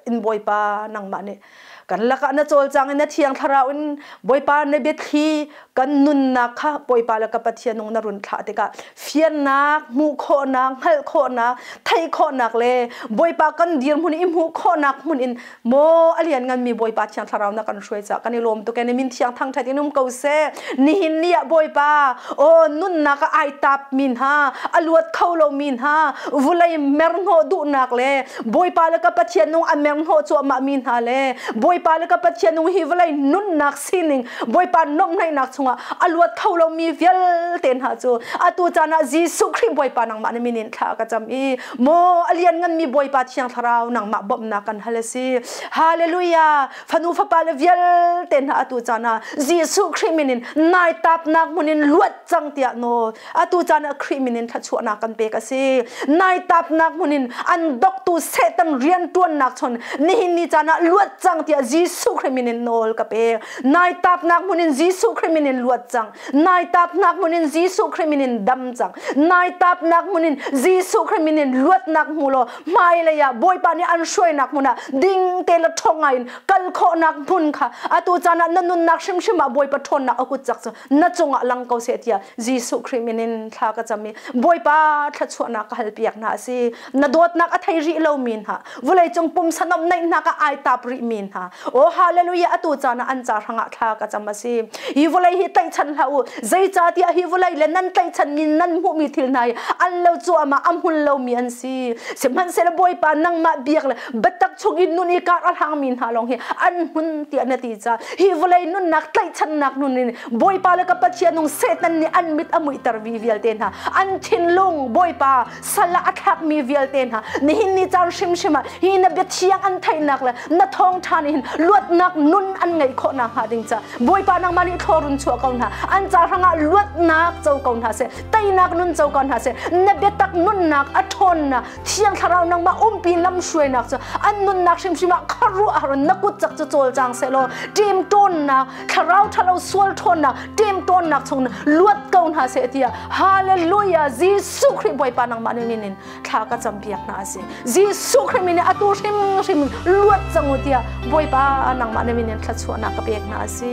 in Bawipa nangmah nih kan lakah na cawlcang in na thiang thlarau in Bawipa na biathli kan nunnak kha Bawipa le ka Pathian nung na run thlah tikah fiannak hmuh khawhnak hngalh khawhnak theih khawhnak le Bawipa kan dirhmun i hmuh khawhnak hmun in Maw a liannganmi Bawipa Thiang Thlarau na kan hruai caah kan i lawm tuk e na min thiang thangṭhat in um ko seh. Nihin ni ah Bawipa, aw nunnak ah ai tapmi hna, a luat kho lomi hna, vulei merhnawh duhnak le Bawipa le ka Pathian nung a merhnawh cuahmahmi hna le Bawipa le ka Pathian nung hi vawlei nunnak sining Bawipa nuamhnaihnak chungah a luat kho lomi vialte hna cu atu caan ah Jesuh Khrih Bawipa nangmah na min in thla ka cam i Maw a liannganmi Bawipa Thiang Thlarau nangmah bawmhnak kan hal a si. Hallelujah! Fanu fapa le vialte hna atu caan ah Jesuh Khrih min in nai tapnak hmun in luat cang tiah nawl. Atu caan ah Khrih min in thluachuahnak kan pek a si. Nai tapnak hmun in an doktu Satan riantuannak chon nihin ni caan ah luat cang tiah Jesuh Khrih min in nawl ka pek. Nai tapnak hmun in Jesuh Khrih min in luat cang. Nai tapnak hmun in Jesuh Khrih min in dam cang. Nai tapnak hmun in Jesuh Khrih min in luatnak hmu law hmailei ah Bawipa nih an hruainak hmun ah ding te le ṭhawng ngai in kal khawhnak hmun kha atu caan ah na nunnak hrimhrim ah Bawipa ṭhawnnak a kut cak cu na cungah lang ko seh tiah Jesuh Khrih min in thla ka cam i Bawipa thluachuahnak ka halpiak hna a si. Na dawtnak a thei rih lomi hna vawleicung pumsa nomhnaih hna ka ai tap rih mi hna. Oh hallelujah atu caan ah an ca hrangah thla ka cam a si. Hi vawlei hi hi tlaihchan hlah u. Zeicahtiah hi vawlei le nan tlaihchanmi nan hmuhmi thil hna hi an lo cuahmah a hmun lomi an si. Sihmanhsehlaw Bawipa nangmah biak le biatak chung in nun i kar a hlangmi hna lawng hi an hmun tiah na ti caah hi vawlei nunnak tlaihchannak nun in Bawipa le ka Pathian nung Satan nih an mit a muihter vi vialte hna, an thinlung Bawipa sal ah a thlakmi vialte hna, nihin ni caan hrimhrim ah hi na biathiang an theihnak le na thawngṭha nih hin luatnak nun an ngeih khawh nakhnga ding ca Bawipa nangmah nih thlaw run chuah ko hna. An ca hrangah luatnak co ko hna seh, teinak nun co ko hna seh. Na biatak nunnak a ṭhawnnak Thiang Thlarau nangmah umpi lamhruainak cu an nunnak hrimhrim ah khuaruahhar in na kut cak cu cawlcang seh law ṭemṭawnnak thlarau ṭhalo sual ṭhawnnak ṭemṭawnnak chung luat ko hna seh tiah hallelujah Jesuh Khrih Bawipa nangmah nih min in thla ka campiak hna a si. Jesuh Khrih min in atu hrimhrim luat cang u tiah Bawipa nangmah na min in thluachuahnak ka pek hna a si.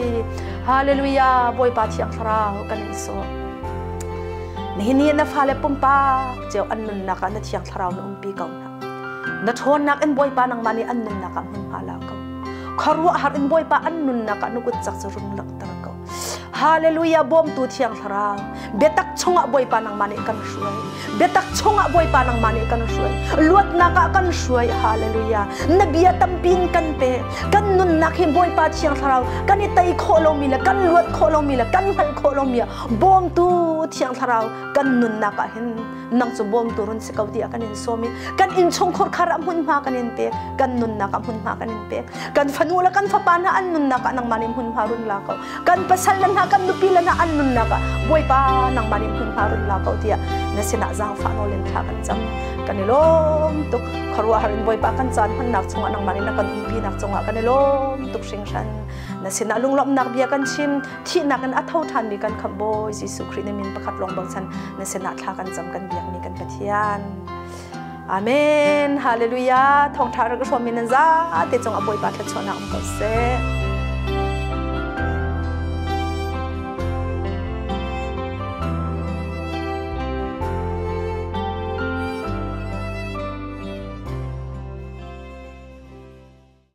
Hallelujah Bawipa Thiang Thlarau kan in sawm. Nihin ni na fale pumpak cio an nunnak ah na Thiang Thlarau na umpi ko hna. Na ṭhawnnak in Bawipa nangmah nih an nunnak ah hmunhma la ko. Khuaruahhar in Bawipa an nunnak ah na kut cak cu rung langhter ko. Hallelujah bawmtu Thiang Thlarau, biatak chungah Bawipa nangmah nih kan hruai. Biatak chungah Bawipa nangmah nih kan hruai. Luatnak ah kan hruai. Hallelujah. Na bia tampi in kan pe. Kan nunnak hi Bawipa Thiang Thlarau kan i tei khawh lomi le kan luat khawh lomi le kan hngalh khawh lomi ah bawmtu Thiang Thlarau kan nunnak ah hin nang cu bawmtu run si ko tiah kan in sawm i kan innchungkhur khar ah hmunhma kan in pek, kan nunnak ah hmunhma kan in pek. Kan fanu le kan fapa hna an nunnak ah nangmah nih hmunhma run la ko. Kan pasal le hna, kan nupi le hna an nunnak ah Bawipa nangmah nih hmunhma run la ko tiah na sinah zaangfah nawl in thla kan cam. Kan i lawm tuk. Khuaruahhar in Bawipa kan caan hmannak chungah nangmah nih na kan umpinak cungah kan i lawm tuk hringhran. Na sinah lunglawmhnak bia kan chim. Thihnak in a tho ṭhanmi kan Khamh Bawi Jesuh Khrih na min pakhat lawng bochan na sinah thla kan cam, kan biakmi kan Pathian. Amen. Hallelujah. Thawngṭha rak i hrawmmi nan zate cungah Bawipa thluachuahnak um ko seh.